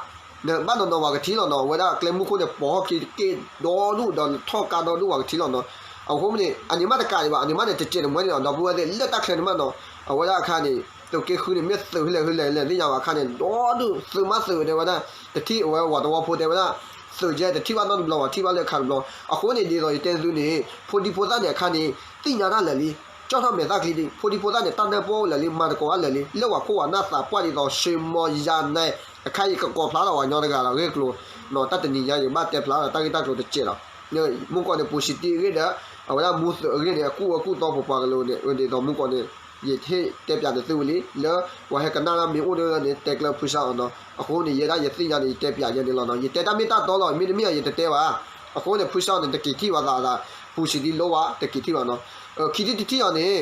ဘၣ်နီၤနီၤ ဝၤကထံၣ်လီၤနီၤ အဝဲဒၣ်ကျဲမုၢ်ခိၣ်န့ၣ် ပိာ်ဟီၣ်ခံတက့ၢ်ဒီဒူၣ်ဒီးထီၣ်ကါဒီဒူၣ် ဝၤကထံၣ်လီၤနီၤ အဃိမ့ၢ်န့ၣ် အန့ၣ်မးတကးဒံးဘၣ် အန့ၣ်မးန့ၣ် တစဲးတမှဲန့ၣ်လီၤ ဒီပုၢ်ဝဲၢ်သ့ၣ် လၢတၢ်ချဲန့ၣ်မးနီၤ အဝဲဒၣ်အခါန့ၣ် သုးက့ဃုန့ၣ် မ့ၢ်သုးဟဲလဲၣ်ဟဲလဲၣ်လဲၣ် သ့ၣ်ညါဘၣ်အခါန့ၣ် ဒီဒူၣ် သုးမးသုးတဲဝဲဒၣ် တထံၣ်အဝဲဝၤသဝီဖိတဲဝဲဒၣ် သုးကဲတထံၣ်ဘၣ်နီတဘျီ ဝၤထံၣ်ဘၣ်လၢအခါတဘျီ အဃိန့ၣ် ဒ်သိးယတဲသုန့ၣ် ဖိဒံဖိသၣ်န့ၣ်အခါန့ၣ် သ့ၣ်ညါတၢ်လၢာ်လံ ကၠီၣ်ထီၣ်မဲာ်သၣ်ချံလံ ဖိဒံဖိသၣ်န့ၣ် တၢ်နၢ်ပၢၢ်အိၣ်လၢာ်လံ မၤသကိးအါလၢာ်လံ လၢဝၤခိၣ်ဝၤနၢ်သးပှၢ်ဒ်သိး ရှ့မီယါနဲ အခါအံၤကကိးဖျါလီၤဝဲညီတဂၤလီၤ ဂ့ၢ်ကျိၤ တၢ်တနံၤညါအံၤ ဘၣ်တဲဖျါလီၤ တၢ်ဂ့ၢ်တၢ်ကျိၤတစဲးလီၤ မူကီးန့ၣ် ပူၤစံတံအဂ့ၢ်ဒီး အဝဲဒၣ်မူသုးအဂ့ၢ်န့ၣ် အကူၣ်အၢကူၣ်သီပပှၤကလုာ်န့ၣ် ဒ်သိးမူကီးန့ၣ် ယဟ့ၣ်တဲပၠးန့ၢ်သုဝံၤလံ လၢပှၤဟဲကနၣ်တၢ်မ့ၢ်အိၣ်ဒီးန့ၣ် တဲကျၢဖုစၢ်အီၤနီၤ အဃိန့ၣ် ယဲဒၣ်ယသ့ၣ်ညါန့ၣ် ယတဲပၠးယဲန့ၣ်လီၤနီၤ ယတဲတၢ်မ့ၢ်တၢ်တီလီၤ မ့တမ့ၢ်ယတတဲဘၣ် အဃိန့ၣ် ဖုစၢ်အီၤန့ၣ် တက့ၤထံၣ်ဘၣ်သးသး ပူၤစံတံလိဝဲ တက့ၤထံၣ်ဘၣ်နီၤ ခံထံၣ်တထံၣ်အီၤန့ၣ်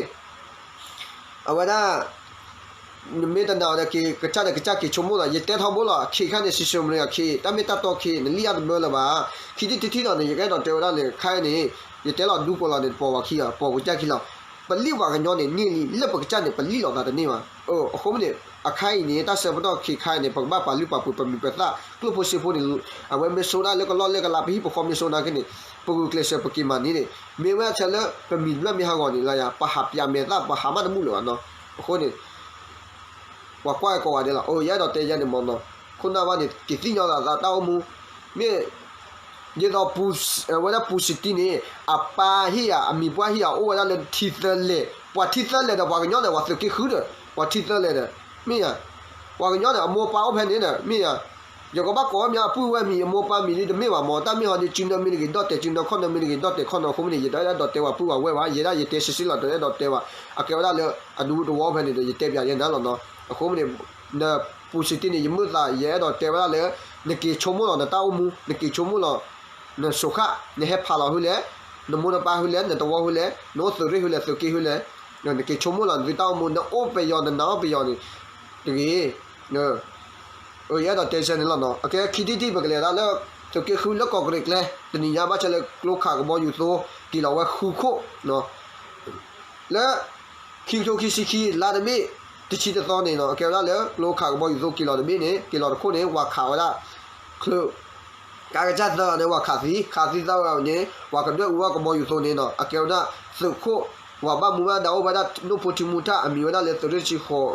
အဝဲဒၣ် နမ့ၢ်တနာ်အီၤဒီး ကစၢ်ဒီးကစၢ်က့ၤဆိကမိၣ်လီၤ ယတဲထီဘိလီၤ ခ့ခါန့ၣ် စံၣ်စိၤမရံအီၤခ့ တၢ်မ့ၢ်တၢ်တီခ့ နလံၣ်အါတဘၢလၢၤဘၣ် ခံထံၣ်တထံၣ်လီၤန့ၣ် ယကအဲၣ်ဒိးတဲဝဲဒၣ်န့ၣ် ခါအံၤန့ၣ် ယတဲလီၤဒူပီၤလီၤန့ၣ် တပိာ်ဝဲခံဂၤ ပိာ်ကစၢ်ခံလီၤ ပလံၣ်ပှၤကညီန့ၣ်န့ၢ်လံ လၢပကစၢ်န့ၣ် ပလံၣ်လီၤသးတန့ၢ်ဘၣ် အဃိမ့ၢ်န့ၣ် အခါအံၤန့ၣ် တၢ်ဆၢပတီၢ်ခ့ခါအံၤန့ၣ် ပကဘၣ်ပာ်လုၢ်ပာ်ပှ့ၤပမံၤပသၣ် ကျိၣ်ဖိစ့ဖိန့ၣ် အဝဲမ့ၢ်ဆိဒၣ်လၢကလီၢ်လၢကလး ပဟံၣ်ပဃီမ့ၢ်ဆိနၤက့န့ၣ် ပဂုာ်ကျဲးစၢးပက့ၤမၤန့ၢ်န့ၣ် မ့ၢ်ဝဲအဆၢလၢပမံၤတဖျၢၣ်မ့ၢ်ဟးဂီၤန့ၣ်လီၤယၤ ပဟးပၠးမဲာ်သၣ် ပဟးမးတဘူၣ်လၢၤဘၣ်နီၤ အဃိန့ၣ် ပှၤကွၢ်ကိးဂၤဒဲးလီၤ အိၣ်ယအဲၣ်ဒိးတဲယဲန့ၣ်မ့ၢ်နီၤ ခိၣ်နၢ်ဘၣ်န့ၣ် က့ၤသ့ၣ်ညါသးသးတၢ်အိၣ်မူ, မ့ၢ် ဒ်သိး ဝဲဒၣ်ပူၤစတံန့ၣ် အပၢ်ဟ့ၣ်ယၤ အမံၤပှၢ်ဟ့ၣ်ယၤအိၣ်ဝဲဒၣ်လၢထံသၢလဲၢ်, ပှၤထံသၢလဲၢ်ဒီး ပှၤကညီန့ၣ် ပှၤသုးက့ဃုဒီး ပှၤထံသၢလဲၢ်ဒီး မ့ၢ်ယၤ, ပှၤကညီန့ၣ် အမိၢ်ပၢ်အိၣ်ဖဲန့ၣ်ဒီး မ့ၢ်ယၤ, ယကဘၣ်ကိးမ့ၢ်အပုၢ်ဝဲၢ်မံၤ အမိၢ်ပၢ်မံၤလံတမ့ၢ်ဘၣ်မး, တၢ်မ့ၢ်ဟီဒ် စုနၢမ့ၢ်တဂ့ၤ ဒီၣ်တဲာ်စုနၢ ခီၣ်နၢမ့ၢ်တဂ့ၤ ဒီၣ်တဲာ်ခီၣ်နၢ, အဃိမ့ၢ်န့ၣ် ယတအဲၣ်ဒိးတဲပှၤပုၢ်ပှၤဝဲၢ်ဘၣ်, ယဲဒၣ်ယတဲဆံးဆံးလီၤ တအဲၣ်ဒိးတဲဘၣ်, အကဲဝဲဒၣ်လၢ အဒူသဝီဖဲန့ၣ်ဒီး ယတဲပၠးယဲနၤလီၤနီၤ, အဃိမ့ၢ်န့ၣ် နပူၤစတံန့ၣ် ယမုာ်သး ယအဲၣ်ဒိးတဲဝဲဒၣ်လၢ နက့ၤဆိကမိၣ်လီၤ နတၢ်အိၣ်မူ နက့ၤဆိကမိၣ်လီၤ နစိၤဃၣ် နဟဲဖးလီၤဟုလဲၣ်, နမိၢ်နပၢ်ဟုလဲၣ် နသဝီဟုလဲၣ် နအိၣ်သုးရ့ၣ်ဟုလဲၣ် သုးက့ဟုလဲၣ်, နက့ၤဆိကမိၣ်လီၤ နသုတၢ်အိၣ်မူ နအိၣ်ပယီၤ နနာ်အိၣ်ပယီၤန့ၣ် တဂ့ၤ, ယအဲၣ်ဒိးတဲဆၢန့ၣ်လီၤနီၤ, အကဲခံထံၣ်တထံၣ် ပကလဲၤဒၣ်လၢ သုးက့ဃုလၢကီၢ်ကရံၣ်ကျဲ တနံၤညါ ဘၣ်ဆၣ်လၢကျိခးကဘီယူၤသိ က့ၤလီၤဝဲဃုခိၣ် လၢ ခံကထိခံဆံခံ လါတဘ့ၣ် တဆံတသီန့ၣ်နီၤ, အကဲဝဲဒၣ်လၢကျိခးကဘီယူၤသိက့ၤလီၤတဘ့ၣ်န့ၣ် က့ၤလီၤတခိၣ်န့ၣ် ပှၤခးဝဲဒၣ် ချုး ကးကစၢ်သၢဂၤန့ၣ် ပှၤခးသံ ခးသံသၢဂၤန့ၣ် ပှၤကဒွဲၣ်အူဝဲကဘီယူၤသိန့ၣ်နီၤ, အကဲဝဲဒၣ်သုးခိၣ် ပှၤဘၣ်မူဘၣ်ဒါအိၣ်ဝဲဒၣ် နိၣ်ဖိထံမူထၣ် အမံၤဝဲဒၣ်လၢသုးရ့ၣ်ဆံဃိး,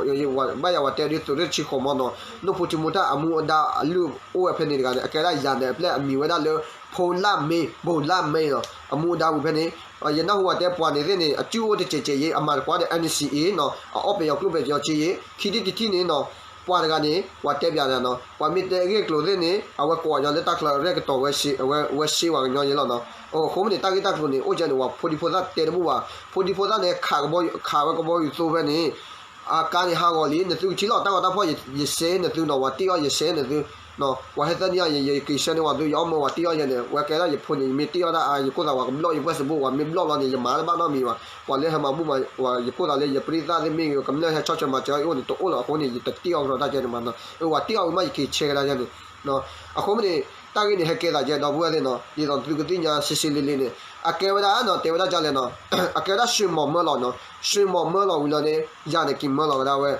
ဘၣ်ယၤဝဲတဲဒ်သုးရ့ၣ်ဆံဃိးမီၢ်နီၤ, နိၣ်ဖိထံမူထၣ်အမူအဒါအလုၢ်အိၣ်ဝဲဖဲန့ၣ်တဂၤန့ၣ် အကဲဒၣ်ယၤန့ၣ် အပျဲၢ်အမံၤဝဲဒၣ်လၢ ဖိလၢ်မ့ ဘိးလၢ်မ့နီၤ, အမူအဒါဝံၤဖဲန့ၣ် ယနၢ်ဟူဝဲတဲပှၤန့ၣ်သ့ၣ်န့ၣ် အစုအိၣ်တစဲးစဲးယ့ အမၤတကွၢ်ဒီး NCA နီၤ, အအီၣ်ပယီၤကျိၣ်ပယီၤစ့ယ့ ခံထံၣ်တထံၣ်န့ၣ်နီၤ, ပှၤတဂၤန့ၣ် ပှၤတဲပၠးန့ၣ်နီၤ, ပှၤမ့ၢ်တဲဂ့ၢ်ကျိၤသ့ၣ်န့ၣ် အဝဲကိးညီလၢတၢ်ချၢရဲၣ်ကတီၤဝဲ ဝဲစ့ပှၤကညီယ့လီၤနီၤ, အဃိမ့ၢ်န့ၣ် တၢ်ဂ့ၢ်တၢ်ကျိၤန့ၣ် အိၣ်ကဲန့ၣ် ပှၤဖိဒံဖိသၣ်တဲတဘူၣ်ဘၣ်, ဖိဒံဖိသၣ်န့ၣ် ခးဝဲကဘီယူၤသိဖဲန့ၣ် အကါန့ၣ်ဟးဂီၤလံ နသုကထံၣ်လီၤတၢ်ဂီၤတၢ်ဖီၣ် ယစဲနသုနီၤ ပှၤတ့ၢ်အီၣ်ယစဲနသု, ပှၤဟဲသၢနံၣ်အံၤ ယက့ၤဆၢန့ၢ်ဝဲသု ယအီၣ်မၢဝဲတ့ၢ်အီၣ်ယဲန့ၣ် ဝဲကဲဒၣ်ယဖိန့ၣ် ယမ့ၢ်တ့ၢ်အီၣ်ဒၣ်အါ ယကိၢ်သးပှၤကဘျီၣ်ယ Facebook ပှၤမ့ၢ်ဘျီၣ်လီၤန့ၣ် ယမၤတဘၣ်နီတမံၤဘၣ်, ပှၤလၢဟဲမၤဘူၣ်မၤ ယကိၢ်သးလၢယပရံသၣ်သ့ၣ်မ့ၢ်ဂ့ၤ ကမျၢၢ်ဟဲဆီၣ်ထွဲမၤစၢၤအီၤအိၣ်န့ၣ် တအိၣ်လီၤအဃိန့ၣ် ယတတ့ၢ်အီၣ်ကဒီးတၢ်ကဲန့ၣ်မးနီၤ, အဝဲတ့ၢ်အီၣ်ဝံၤမး ယက့ၤဆဲကဒါယဲန့ၣ်, အဃိမ့ၢ်န့ၣ် တၢ်ဂ့ၢ်န့ၣ် ဟဲကဲသးကဲဒီပုၢ်ဝဲၢ်သ့ၣ်နီၤ ဒ်သိးသုကသ့ၣ်ညါဆ့ဆ့လ့လ့န့ၣ် အကဲဝဲဒၣ်နီၤ တဲဝဲဒၣ်ကလဲၣ်နီၤ အကဲဝဲဒၣ် ရွှေမောင် မၢလီၤနီၤ, ရွှေမောင် မၢလီၤဝံၤလီၤန့ၣ် ယၤန့ၣ်က့ၤမၢလီၤကဒါဝဲ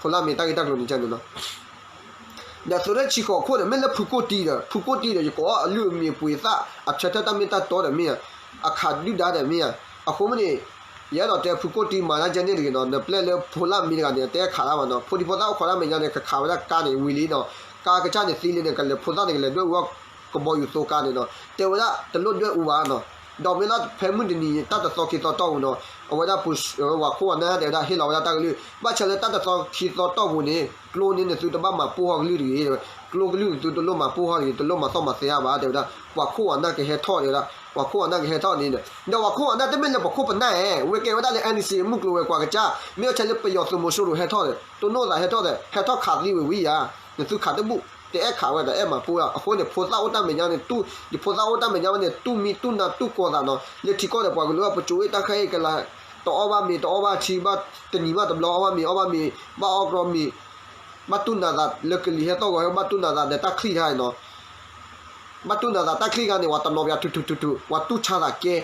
ဖိလၢ်မ့ၢ်တၢ်ဂ့ၢ်တၢ်ကျိၤန့ၣ်ကန့ၣ်နီၤ ဒီးသုးရ့ၣ်ဆံဃိးခိၣ်န့ၣ် မ့ၢ်လၢဖုကိၣ်တံဒီး ဖုကိၣ်တံဒီး ယကိးအီၣ်အလုၢ်အမံၤအပှ့ၤသၣ် အဆၢထၢၣ်တၢ်မ့ၢ်တၢ်တီဒီးမ့ၢ်ဧါ, အခးဒုၣ်ဒါဒီးမ့ၢ်ဧါ, အဃိမ့ၢ်န့ၣ် ယအဲၣ်ဒိးတဲဖုကိၣ်တံမၤတၢ်ကဲန့ၣ်တဂ့ၤနီၤ, နပျဲၢ်လၢဖိလၢ်မ့ၢ်တဂၤန့ၣ် အတဲခးတၢ်မးနီၤ, ဖိဒံဖိသၣ်အိၣ်ခိးတၢ်မဲာ်ညါန့ၣ် ကခးဝဲဒၣ်ကါန့ၣ်ဝံၤလံနီၤ, ကါကစၢ်န့ၣ်သံလံန့ၣ် ကလဲၤဖိသၣ်န့ၣ် ကလဲၤဒွဲၣ်အူအီၣ်ကဘီယူၤသိကါန့ၣ်နီၤ, တဲဝဲဒၣ်တလိၣ်ဒွဲၣ်အူဘၣ်နီၤ, ဒီးမ့ၢ်လၢဖဲမုၢ်တနံၤ တၢ်တသီခံသီတီၢ်ပူၤနီၤ, အဝဲဒၣ်ပူၤ ပှၤခိၣ်ပှၤနၢ်တဲဝဲဒၣ် ဟ့ၣ်လီၤဝဲဒၣ်တၢ်ကလုၢ် ဘၣ်ဆၣ်လၢတၢ်တသီခံသီတီၢ်ပူၤန့ၣ် ကျိန့ၣ်နသုတဘၣ်မၤပိၢ်ဟီၣ်ကလုၢ်တဂ့ၤ, ကျိကလုၢ်နသုတလိၣ်မၤပိၢ်ဟီၣ်တဂ့ၤ, တလိၣ်မၤသီၣ်မၤသဲအါဘၣ် တဲဝဲဒၣ်, ပှၤခိၣ်ပှၤနၢ်ကဟဲထီၣ်တဲဝဲဒၣ်, ပှၤခိၣ်ပှၤနၢ်ကဟဲထီၣ်န့ၣ်, ဒီးပှၤခိၣ်ပှၤနၢ်တမ့ၢ်လၢပှၤခိၣ်ပနၢ်ဧဲ, ဝဲကဲဝဲဒၣ်လၢ NCA မုၢ်ကျိၤဝဲၤကွာ်ကစၢ်, မ့ၢ်အီၤဆဲးလၢပယီၤသုးမီၤစိရိၤဟဲထီၣ်ဒီး တိၢ်နီၣ်သးဟဲထီၣ်ဒီး ဟဲထီၣ်ခးသံဝံၤဝံၤယၤ, နသုခးတဘူၣ်, တအဲၣ်ခးဝဲဒီးအဲၣ်မၤပိၢ်ဒၣ်, အဃိန့ၣ် ဖိသၣ်အိၣ်တၢ်မဲာ်ညါန့ၣ် တူၢ် ယဖိသၣ်အိၣ်တၢ်မဲာ်ညါဝဲန့ၣ် တူၢ်မံတူၢ်နၤတူၢ်ကီၤသးနီၤ, လၢထံကီၢ်ဒီးပှၤကလုာ်အပစိၤအ့ၣ်တၢ်ခဲအံၤကလၤ, တအီၣ်ဘၣ်မ့ၤ တအီၣ်ဘၣ်ထံ ဘၣ်တနံၤဘၣ်တဘျီအီၣ်ဘၣ်မ့ၤ အီၣ်ဘၣ်မ့ၤ, ဘၣ်အီၣ်ကြီမ့ၤ, ဘၣ်တူၢ်နၤသးလၢကလံၤဟဲသီၣ်ဂီၤဟဲ ဘၣ်တူၢ်နၤသးဒီးတၢ်ချံၣ်ခါအံၤနီၤ ဘၣ်တူၢ်နၤသးတၢ်ချံၣ်ခါန့ၣ် ပှၤတနီၤပၠးထူထူထူထူ ပှၤတူၢ်ဆါသးကဲ,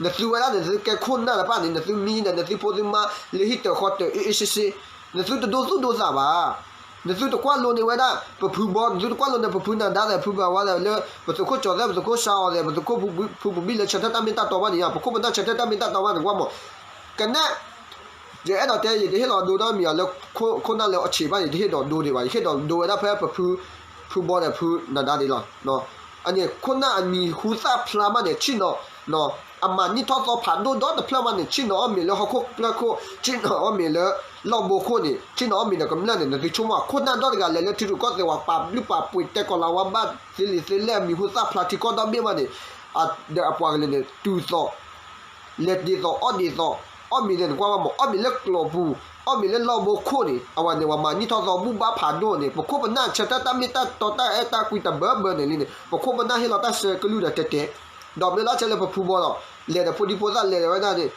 နသုဝဲဒၣ်န့ၣ် နသုကဲခိၣ်နၢ်တဖၣ်န့ၣ် နသုမံဒီး နသုဖိသုမါ လၢဟံၣ်တၢၤဃီတၢၤ အ့ၣ်အ့ၣ်စ့စ့, နသုတဒိသူၣ်ဒိသးဘၣ်. နသုတကွၢ်လိန့ၢ်ဝဲဒၣ် ပဖုဘီ, နသုတကွၢ်လိန့ၢ်ပဖုနၤဒါသဲး ဖုဘၣ်ဝါသဲး လၢပသုးခိၣ်ကၠီၤသဲး ပသုးခိၣ်စါအီၤသဲး ပသုးခိၣ်ဖုဘိဘံၣ်လၢဆၢထၢၣ်တၢ်မ့ၢ်တၢ်တီဘၣ်န့ၣ်ယါ, ပခိၣ်ပနၢ်ဆၢထၢၣ်တၢ်မ့ၢ်တၢ်တီဘၣ်န့ၣ် ကွၢ်မး ကနၣ် ယအဲၣ်ဒိးတဲ ယတဟ့ၣ်လီၤဒိဒီးမံၤအီၤလၢ ခိၣ်နၢ်လၢအီၣ်ဆံးဘၣ်န့ၣ် ယတဟ့ၣ်ဒိးဒိဒံးဘၣ်, ယဟ့ၣ်ဒိးဒိဝဲဒၣ်ဖဲပဖု ဖုဘီဒီးဖုနၤဒါဒံးလီၤ. အန့ၣ် ခိၣ်နၢ်အမံၤဟူသၣ်ဖျါဘၣ်န့ၣ် ဆ့ၣ်နီၤ အမၤနံၣ်ထီၣ်သီဖးဒိၣ်ဒီတဖျၢၣ်ဘၣ်န့ၣ် ဆ့ၣ်နီၤအီၣ်မ့ၤလၢဟီၣ်ခိၣ်ဖျၢၣ်ခိၣ်, ဆ့ၣ်နီၤအီၣ်မ့ၤလၢလီၢ်ဘိခိၣ်န့ၣ် ဆ့ၣ်နီၤအီၣ်မ့ၤဒီးကမျၢၢ်န့ၣ် နသုဆိကမိၣ် ခိၣ်နၢ်ဒီတဂၤလဲၤလၢထံရူၢ်ကီၢ်သဲးဝဲ ပာ်ဘျုးပာ်ပှ့ၤတဲကီးလၤဝါဘၣ်သ့လံာ်သ့လဲၢ် အမံၤဟူသၣ်ဖျါထံကီၢ်ဒီဘ့ၣ်ဘၣ်န့ၣ် ဒီးအပှၤကလုာ်န့ၣ် တုၤသိး လဲၤဒ်သိးအီၣ်ဒ်သိး, အီၣ်မ့ၤန့ၣ် နကွၢ်ဘၣ်မး အီၣ်မ့ၤလၢကျိာ်ပူၤ, အီၣ်မ့ၤလၢလီၢ်ဘိခိၣ်န့ၣ် အဝဲန့ၣ် ပှၤမၤနံၣ်ထီၣ်သီဘူၣ်ဘါဖးဒိၣ်န့ၣ် ပခိၣ်ပနၢ်ဆၢထၢၣ်တၢ်မ့ၢ်တၢ်တီတၢ်အဲၣ်တၢ်ကွံတဘၢဘၢန့ၣ်လံန့ၣ် ပခိၣ်ပနၢ်ဟ့ၣ်လီၤတၢ်ဆၢကလုၢ်ဒီးတဲတဲ, ဒီးမ့ၢ်လီၤဆၢလၢပဖုဘီဒီး လဲၤဒီးဖိဒံဖိသၣ်လဲၤဒီးဝဲဒၣ်န့ၣ်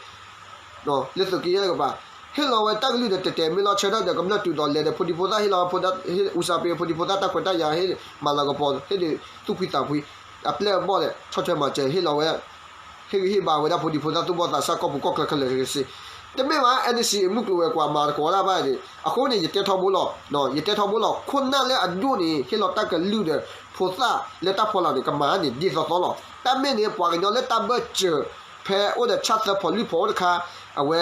လၢသုးက့ယဲၢ်ကပၤ ဟ့ၣ်လီၤဝဲတၢ်ကလုၢ်ဒီးတဲတဲ မ့ၢ်လီၤဆၢထၢၣ်ဒီးကမျၢၢ်တုၤဒီးလဲၤဒီးဖိဒံဖိသၣ်ဟ့ၣ်လီၤ အူစၢ်ပ့ၤဖိဒံဖိသၣ်တၢ်ခွဲးတၢ်ယာ်ဟ့ၣ်မၤလၤကပီၤ ဟ့ၣ်ဒီးသူၣ်ဖှံသးဖှံ အပျဲၢ်အဘီၣ်ဒီး ဆီၣ်ထွဲမၤစၢၤ ဟ့ၣ်လီၤဝဲ ဟ့ၣ်ဂံၢ်ဟ့ၣ်ဘါဝဲဒၣ်ဖိဒံဖိသၣ်သူၣ်ဘီၣ်သးစၢ်ကီၢ်ပူၤကီၢ်ချၢခဲလၢာ်ခဲဆ့, တမ့ၢ်ဘၣ် NCA မုၢ်ကျိၤဝဲၤကွာ်မၤသကိးတၢ်ဘၣ်န့ၣ် အဃိန့ၣ် ယတဲထီဘိလီၤ, ယတဲထီဘိလီၤ ခိၣ်နၢ်လၢအဒိၣ်န့ၣ် ဟ့ၣ်လီၤတၢ်ကလုၢ်ဒီး ဖိသၣ်လၢတၢ်ဖီလာ်န့ၣ် ကမၤန့ၣ် ဒ်သိးသိးလီၤ. တၢ်မ့ၢ်န့ၣ် ပှၤကညီလၢတၢ်ဘၢၣ်စၢၤ ဖဲအိၣ်ဒီးဆၣ်သၢဖီလွံၢ်ဖီအိၣ်တခါ အဝဲ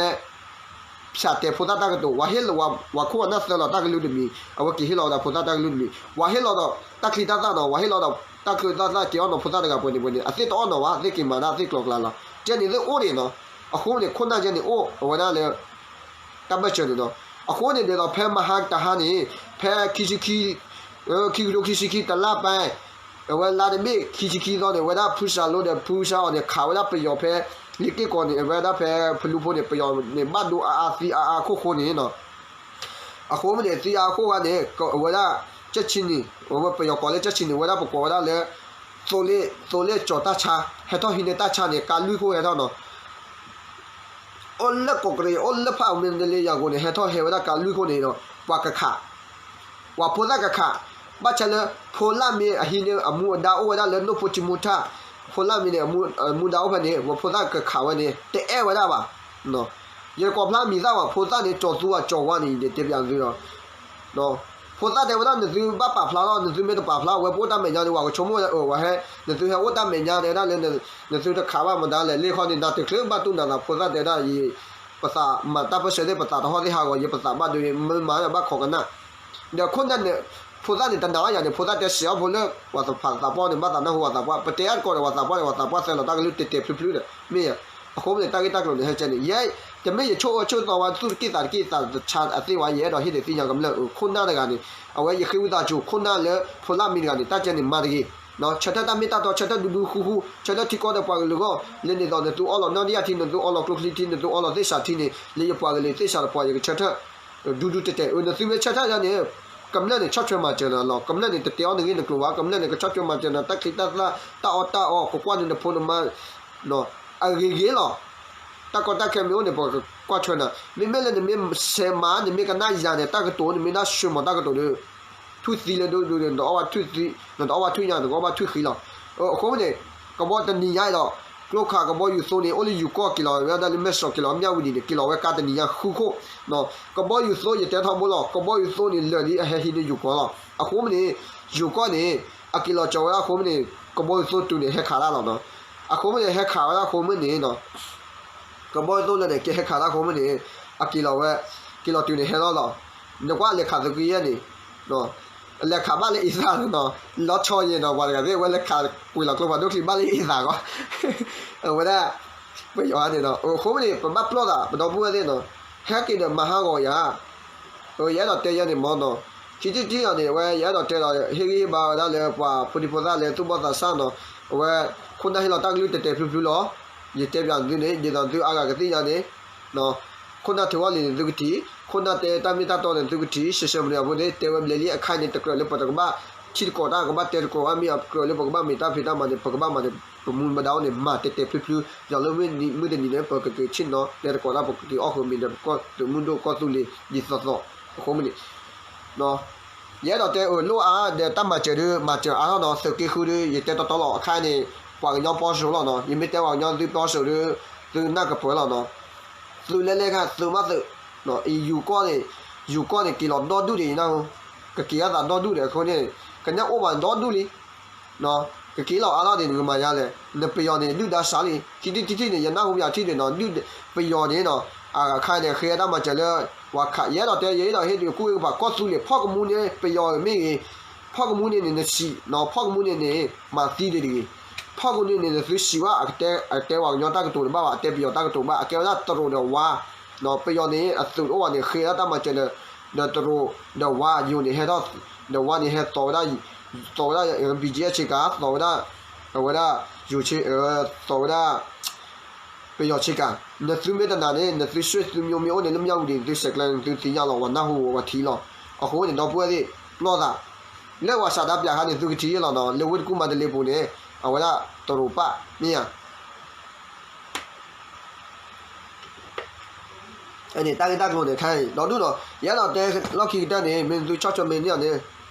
ဖၠးတဲာ်ဖိသၣ်တၢ်ကတိၤ, ဝၤဟ့ၣ်လီၤဝၤခိၣ်အနၢ်သၢလီၤတၢ်ကလုၢ်တမံၤ, အဝဲက့ၤဟ့ၣ်လီၤဝဲဒၣ်ဖိသၣ်တၢ်ကလုၢ်တမံၤ, ဝၤဟ့ၣ်လီၤဒီးတၢ်ချံတၢ်သၣ်နီၤ, ဝၤဟ့ၣ်လီၤဒီးတၢ်ချံတၢ်သၣ်က့ၤအီၣ်နီၤဖိသၣ်တဂၤပှဲၤန့ၣ်ပှဲၤန့ၣ် အသ့ၣ်တအီၣ်နီၤဘၣ်, သ့ၣ်က့ၤမၤဒၣ်သ့ၣ်ကျိၤကျါလီၤ. ကဲန့ၣ်သ့ၣ်အိၣ်န့ၣ်နီၤ, အဃိန့ၣ် ခိၣ်နၢ်ကဲန့ၣ်အိၣ်အဝဲဒၣ်လၢ တၢ်ဘၢၣ်စၢၤန့ၣ်နီၤ. အဃိန့ၣ်ဒ်သိးဖဲမဟါတဟါန့ၣ်, ဖဲခံဆံခံ ခံကထိခံဆံခံ တလါပၢၢ်, အဝဲလါတဘ့ၣ်ခံဆံခံသီန့ၣ် အဝဲဒၣ်ဖုစၢ်လိဒီးဖုစၢ်အီၤန့ၣ် ခးဝဲဒၣ်ပယီၤဖဲ လ့က့ၢ်ကီးန့ၣ် အဝဲဒၣ်ဖဲဖလူဖိန့ၣ် ပယီၤန့ၣ် ဘၣ်ဒိအါအါသံအါအါခိၣ်ဃိန့ၣ်နီၤ. အဃိမ့ၢ်န့ၣ် သံအါအါခိၣ်ဃိန့ၣ် အဝဲဒၣ် ကၠၢၣ်ဆံနံၣ်, အဝဲပယီၤကိးလၢကၠၢၣ်ဆံနံၣ် အဝဲဒၣ်ပကိးဝဲဒၣ်လၢ သိလ့ၣ်, သိလ့ၣ်ကၠီၤတၢ်ဆါ ဟဲထီၣ်ဟံးန့ၢ်တၢ်ဆါန့ၣ် ကါလွံၢ်ခိၣ်ဟဲထီၣ်နီၤ. အိၣ်လၢကီၢ်ကရ့ၣ် အိၣ်လၢဖၣ်အူမ့ၢ်တလ့ယၤကိာ်န့ၣ် ဟဲထီၣ်ဟဲဝဲဒၣ်ကါလွံၢ်ခိၣ်န့ၣ်ဒီး ပှၤကခး, ပှၤဖိသၣ်ကခး, ဘၣ်ဆၣ်လၢ ဖိလၢ်မ့ၢ်အဟံးန့ၢ်အမူအဒါအိၣ်ဝဲဒၣ်လၢနိၣ်ဖိထံမူထၣ်, ဖိလၢ်မ့ၢ်န့ၣ် အမူဒါအိၣ်ဖဲန့ၣ် ပှၤဖိသၣ်ကခးဝဲန့ၣ် တအဲၣ်ဝဲဒၣ်ဘၣ်. ယတကိးဖျါမံၤသၣ်ဘၣ် ဖိသၣ်န့ၣ် ကၠီၤသူအကၠီၤဝါန့ၣ် ယတဲပျးသုဒီး ဖိသၣ်တဲဝဲဒၣ် နသုဘၣ်ပာ်ဖျါလီၤ, နသုမ့ၢ်တပာ်ဖျါ အဝဲပအိၣ်တၢ်မဲာ်ညါန့ၣ် ဝဲကဆိကမိၣ်ဝဲဒၣ် အဝဲဟဲ နသုဟဲအိၣ်တၢ်မဲာ်ညါတဲဝဲဒၣ်လၢ နသုတခးဘၣ်မတၤလဲၣ် လ့ၢ်ခီန့ၣ် နတချုးဘၣ်တူၢ်နၤသး ဖိသၣ်တဲဝဲဒၣ် ယ ပသးမၤတၢ်ပၢၢ်ဆၢသ့ၣ် ပသးတဟီၣ်သ့ၣ်ဟးဂီၤ ယပသးဘၣ်ဒိ မ့ၢ်မၤဘၣ်ခိးကနၣ် ဒီးခိၣ်နၢ်န့ၣ် ဖိသၣ်န့ၣ် တနာ်ဘၣ်ယၤန့ၣ် ဖိသၣ်တဲစံးအီၤဖိလၢ ပှၤသးပှၢ်န့ၣ် ဘၣ်သးနၢ်ဟူပှၤသးပှၢ် ပတဲအါတကိးဒီးပှၤသးပှၢ်န့ၣ် ပှၤသးပှၢ်သဲလီၤတၢ်ကလုၢ်တဲာ်တဲာ်ဖျုးဖျုးဒီး မ့ၢ်ယၤ အဃိမ့ၢ်န့ၣ် တၢ်ဂ့ၢ်တၢ်ကျိၤန့ၣ် ဟဲကဲန့ၣ် ယဲ တမ့ၢ်ယဆိၣ်အၢဆိၣ်သီဝဲ သူၣ်တက့ၢ်သးတက့ၢ်သးတဆါအသ့ၣ်ဝဲ ယအဲၣ်ဒိးဟ့ၣ်ဒုးသ့ၣ်ညါကမျၢၢ် ခိၣ်နၢ်တဂၤန့ၣ် အဝဲယဃ့ဝံသးစူၤ ခိၣ်နၢ်လၢဖိလၢ်မံၤတဂၤန့ၣ် တၢ်ကဲန့ၣ်မၤတဂ့ၤ ဆၢထၢၣ်တၢ်မ့ၢ်တၢ်တီ ဆၢထၢၣ်ဒူဒူဃူဃူ ဆၢထၢၣ်ထံကီၢ်ဒီးပှၤကလုာ်အဂီၢ် လၢန့ၣ်ဒီးနသုအီလီၤနီၣ်တယၢ်ထံ နသုအီလီၤကျိချံထံ နသုအီလီၤသ့ၣ်စးထံန့ၣ် လၢယပှၤကလုာ်သ့ၣ်စးတပှၤ ယကဆၢထၢၣ် ဒူဒူတဲာ်တဲာ် အၢ နသုမ့ၢ်ဆၢထၢၣ်ယၤန့ၣ် ကမျၢၢ်န့ၣ် ဆီၣ်ထွဲမၤစၢၤနၤလီၤ. ကမျၢၢ်န့ၣ် တတဲအီၣ်နဂ့ၢ်နကျိၤဘၣ် ကမျၢၢ်န့ၣ် ကဆီၣ်ထွဲမၤစၢၤနၤ တၢ်ချံတၢ်သၣ် တၢ်အီၣ်တၢ်အီ ကကွၢ်န့ၢ်နဖိနမါ အဂ့ၤဂ့ၤလီၤ. တၢ်ကီတၢ်ခဲမ့ၢ်အိၣ်န့ၣ် ပကကွၢ်ထွဲနၤ မ့မ့ၢ်လၢနမ့ၢ်ဆဲးမၤ နမ့ၢ်ကနၣ်ယၤန့ၣ် တၢ်ကတိၤ နမ့ၢ်ဒၣ်ဆှၢမၤတၢ်ကတိၤဒီး ထွံၣ်သံလၢဒိၣ်ဒိၣ်ဒီး နတအီၣ်ဘၣ်ထွံၣ်သံ နတအီၣ်ဘၣ်ထွံၣ်ညါ နကအီၣ်ဘၣ်ထွံၣ်ဃံလီၤ. အဃိန့ၣ် ကဘီတနံၤညါအံၤဒီး ကျိခးကဘီယူၤသိန့ၣ် အိၣ်လၢယူၤကီၢ်က့ၤလီၤဝဲဒၣ်လၢမဲၢ်စီးက့ၤလီၤမၠၣ်ဝတံၤန့ၣ် က့ၤလီၤဝဲကါတနံၤညါဃုခိၣ် ကဘီယူၤသိ ယတဲထီဘိလီၤ ကဘီယူၤသိန့ၣ် လၢာ်လံအဟဲဟံးန့ၢ်ယူၤကီၢ်လီၤ. အဃိမ့ၢ်န့ၣ် ယူၤကီၢ်န့ၣ် အက့ၤလီၤကၠီၤဝဲဒၣ်အဃိမ့ၢ်န့ၣ် ကဘီယူၤသိတုၤန့ၣ် ဟဲခးတၢ်လီၤနီၤ. အဃိမ့ၢ်န့ၣ် ဟဲခးဝဲဒၣ်အဃိမ့ၢ်န့ၣ်နီၤ ကဘီယူၤသိလၢာ်န့ၣ် ကဟဲခးတၢ်အဃိမ့ၢ်န့ၣ် အက့ၤလီၤဝဲ က့ၤလီၤတုၤန့ၣ်ဟဲလီၤလီၤ. နကွၢ်လဲၤခးသုးက့ယဲၢ်န့ၣ် လဲၤခးဘၣ်လၢအ့ၣ်သၣ်နီၤ လီၤဆီယဲၢ်နီၤ ပှၤတဂၤသ့ၣ် ဝဲလဲၤခးကွံာ်လီၤကျိဖးဒိၣ်ချံဘၣ်လၢအ့ၣ်သၣ်ဂီၢ် အဝဲဒၣ် ပယီၤန့ၣ်နီၤ အဃိမ့ၢ်န့ၣ် ပဘၣ်ပျီၢ်သး ပဒီပုၢ်ဝဲၢ်သ့ၣ်နီၤ ဟဲက့ၤဒီးမၤဟးဂီၤယၤ ယအဲၣ်ဒိးတဲယဲၢ်န့ၣ်မ့ၢ်နီၤ ခံထံၣ်တထံၣ်အီၤန့ၣ် အဝဲ ယအဲၣ်ဒိးတဲဒီး ဟ့ၣ်ဂံၢ်ဟ့ၣ်ဘါဝဲဒၣ်လၢပှၤဖိဒံဖိသၣ်လၢသူၣ်ဘီၣ်သးစၢ်နီၤ အဝဲ ခိၣ်နၢ်ဟ့ၣ်လီၤတၢ်ကလုၢ်တဲာ်တဲာ်ဖျုးဖျုးလီၤ. ယတဲပျးသုန့ၣ် ဒ်သိးသုအါဂၤကသ့ၣ်ညါန့ၣ် ခိၣ်နၢ်ထုးအီၣ်လံန့ၣ်သုကထံၣ် ခိၣ်နၢ်တဲတၢ်မ့ၢ်တၢ်တီန့ၣ်သုကထံၣ် ရှဲရှဲမနုၤအဖိန့ၣ် တဲဝဲဘျဲးလံအခါန့ၣ် တကြၢးလၢပတကဘၣ် ထံတကိးတၢ်ကဘၣ်တဲတကိးဘၣ်မ့ၢ်အကြၢးလၢပကဘၣ်မ့ၢ်တၢ်ဖံးတၢ်မၤန့ၣ် ပကဘၣ်မၤန့ၣ် ပမူပဒါအိၣ်န့ၣ် မၤတဲာ်တဲာ်ဖျုးဖျုး ယီၤလၢမုၢ်တနံၤန့ၣ် ပကက့ၤဆ့ၣ်နီၤ တဲတကိးတၢ် ပကက့ၤအီၣ်ဃုာ်မ့ၢ်ဒီး ပကီၢ်သုးမုၢ်ဒိၣ်ကီၢ်သူလ့ၤ ဒ်သိးသိး အဃိမ့ၢ်န့ၣ် ယအဲၣ်ဒိးတဲအၢလိၣ်အါဒီးတၢ်မၤစၢၤဒီး မၤစၢၤအါထီၣ်နီၤ သုးက့ဃုဒီး ယတဲတီတီလီၤ အခါန့ၣ် ပှၤကညီပီစိၤလီၤနီၤ ယမ့ၢ်တဲပှၤကညီသုပီစိၤဒီး သုကနၢ်ကပၢၤလီၤနီၤ သုးလဲၤလဲၤခါသုးမးသုး ယူၤကီၢ်န့ၣ် ယူၤကီၢ်န့ၣ် က့ၤလီၤဒီဒူၣ်ဒံးနၢ်ဟူ ကက့ၤအသးဒီဒူၣ်ဒီးအဃိန့ၣ် ကညၣ်အိၣ်ဘၣ်ဒီဒူၣ်လံ ကက့ၤလီၤအါထီၣ်ဒံးနကမၤယါလဲၣ် နပယီၤန့ၣ် ဒုၣ်ဒါစးလံ ခံထံၣ်တထံၣ်န့ၣ် ယနၢ်ဟူယၤထံၣ်ဒံးနီၤ ဒုၣ်ပယီၤန့ၣ်နီၤ အခါန့ၣ် ဃ့တၢ်မၤစၢၤလၢ ပှၤခး ယအဲၣ်ဒိးတဲ ယအဲၣ်ဒိးဟ့ၣ်ဒုးကူၣ်ဟ့ၣ်ကပၤ ကီၢ်သူလ့ၤ ဖီၣ်ကမူန့ၣ် ပယီၤမ့ၢ်ဂ့ၤ ဖီၣ်ကမူန့ၣ်န့ၣ် နစံးနီၤ ဖီၣ်ကမူန့ၣ်န့ၣ် မၤသံဒံးတဂ့ၤ ဖီၣ်ကမူန့ၣ်န့ၣ် နသုစံးဝဲ အကတဲ အကတဲပှၤကညီတၢ်ကတိၤတဘၣ်ဘၣ် အတဲပယီၤတၢ်ကတိၤဘၣ် အကဲဝဲဒၣ်တရူးဒီးဝါ ပယီၤန့ၣ် အသုးတအိၣ်ဘၣ်န့ၣ် ဃ့ဒၣ်တၢ်မၤစၢၤဒီး ဒီးတရူး ဒီးဝါ ယိၤန့ၣ်ဟဲထီၣ် ဒီးဝါန့ၣ်ဟဲသိးဝဲဒၣ် သိးဝဲဒၣ် ဘံၣ်ကၠံအ့ ဆ့ကၤ သိးဝဲဒၣ် အဝဲဒၣ် ယိၤဆ့ သိးဝဲဒၣ် ပယီၤဆ့ကၤ နသုမ့ၢ်တနာ်န့ၣ် နသုဆွေသုမျိုးမ့ၢ်အိၣ်န့ၣ် လၢမၠၣ်ဝတံၤ နသုဆဲးကျၢ နသုသ့ၣ်ညါလီၤ ပှၤနၢ်ဟူဝဲပှၤထံၣ်လီၤ အဃိန့ၣ် ဒီပုၢ်ဝဲၢ်သ့ၣ် ပျီၢ်သး လၢပှၤစးဒၣ်ပျးခါန့ၣ် သုကထံၣ်လီၤနီၤ လၢဝ့ၢ်တကူၣ်မၤတလ့ပူၤန့ၣ် အဝဲဒၣ်တရူးပၢ် မ့ၢ်ဧါ အန့ၣ် တၢ်ဂ့ၢ်တၢ်ကျိၤန့ၣ် ခဲအံၤ ဒီဒူၣ်နီၤ ယအဲၣ်ဒိးတဲလီၢ်ခံကတၢၢ်န့ၣ် မ့ၢ်သုဆီၣ်ထွဲမ့ၢ်န့ၢ်အီၤန့ၣ်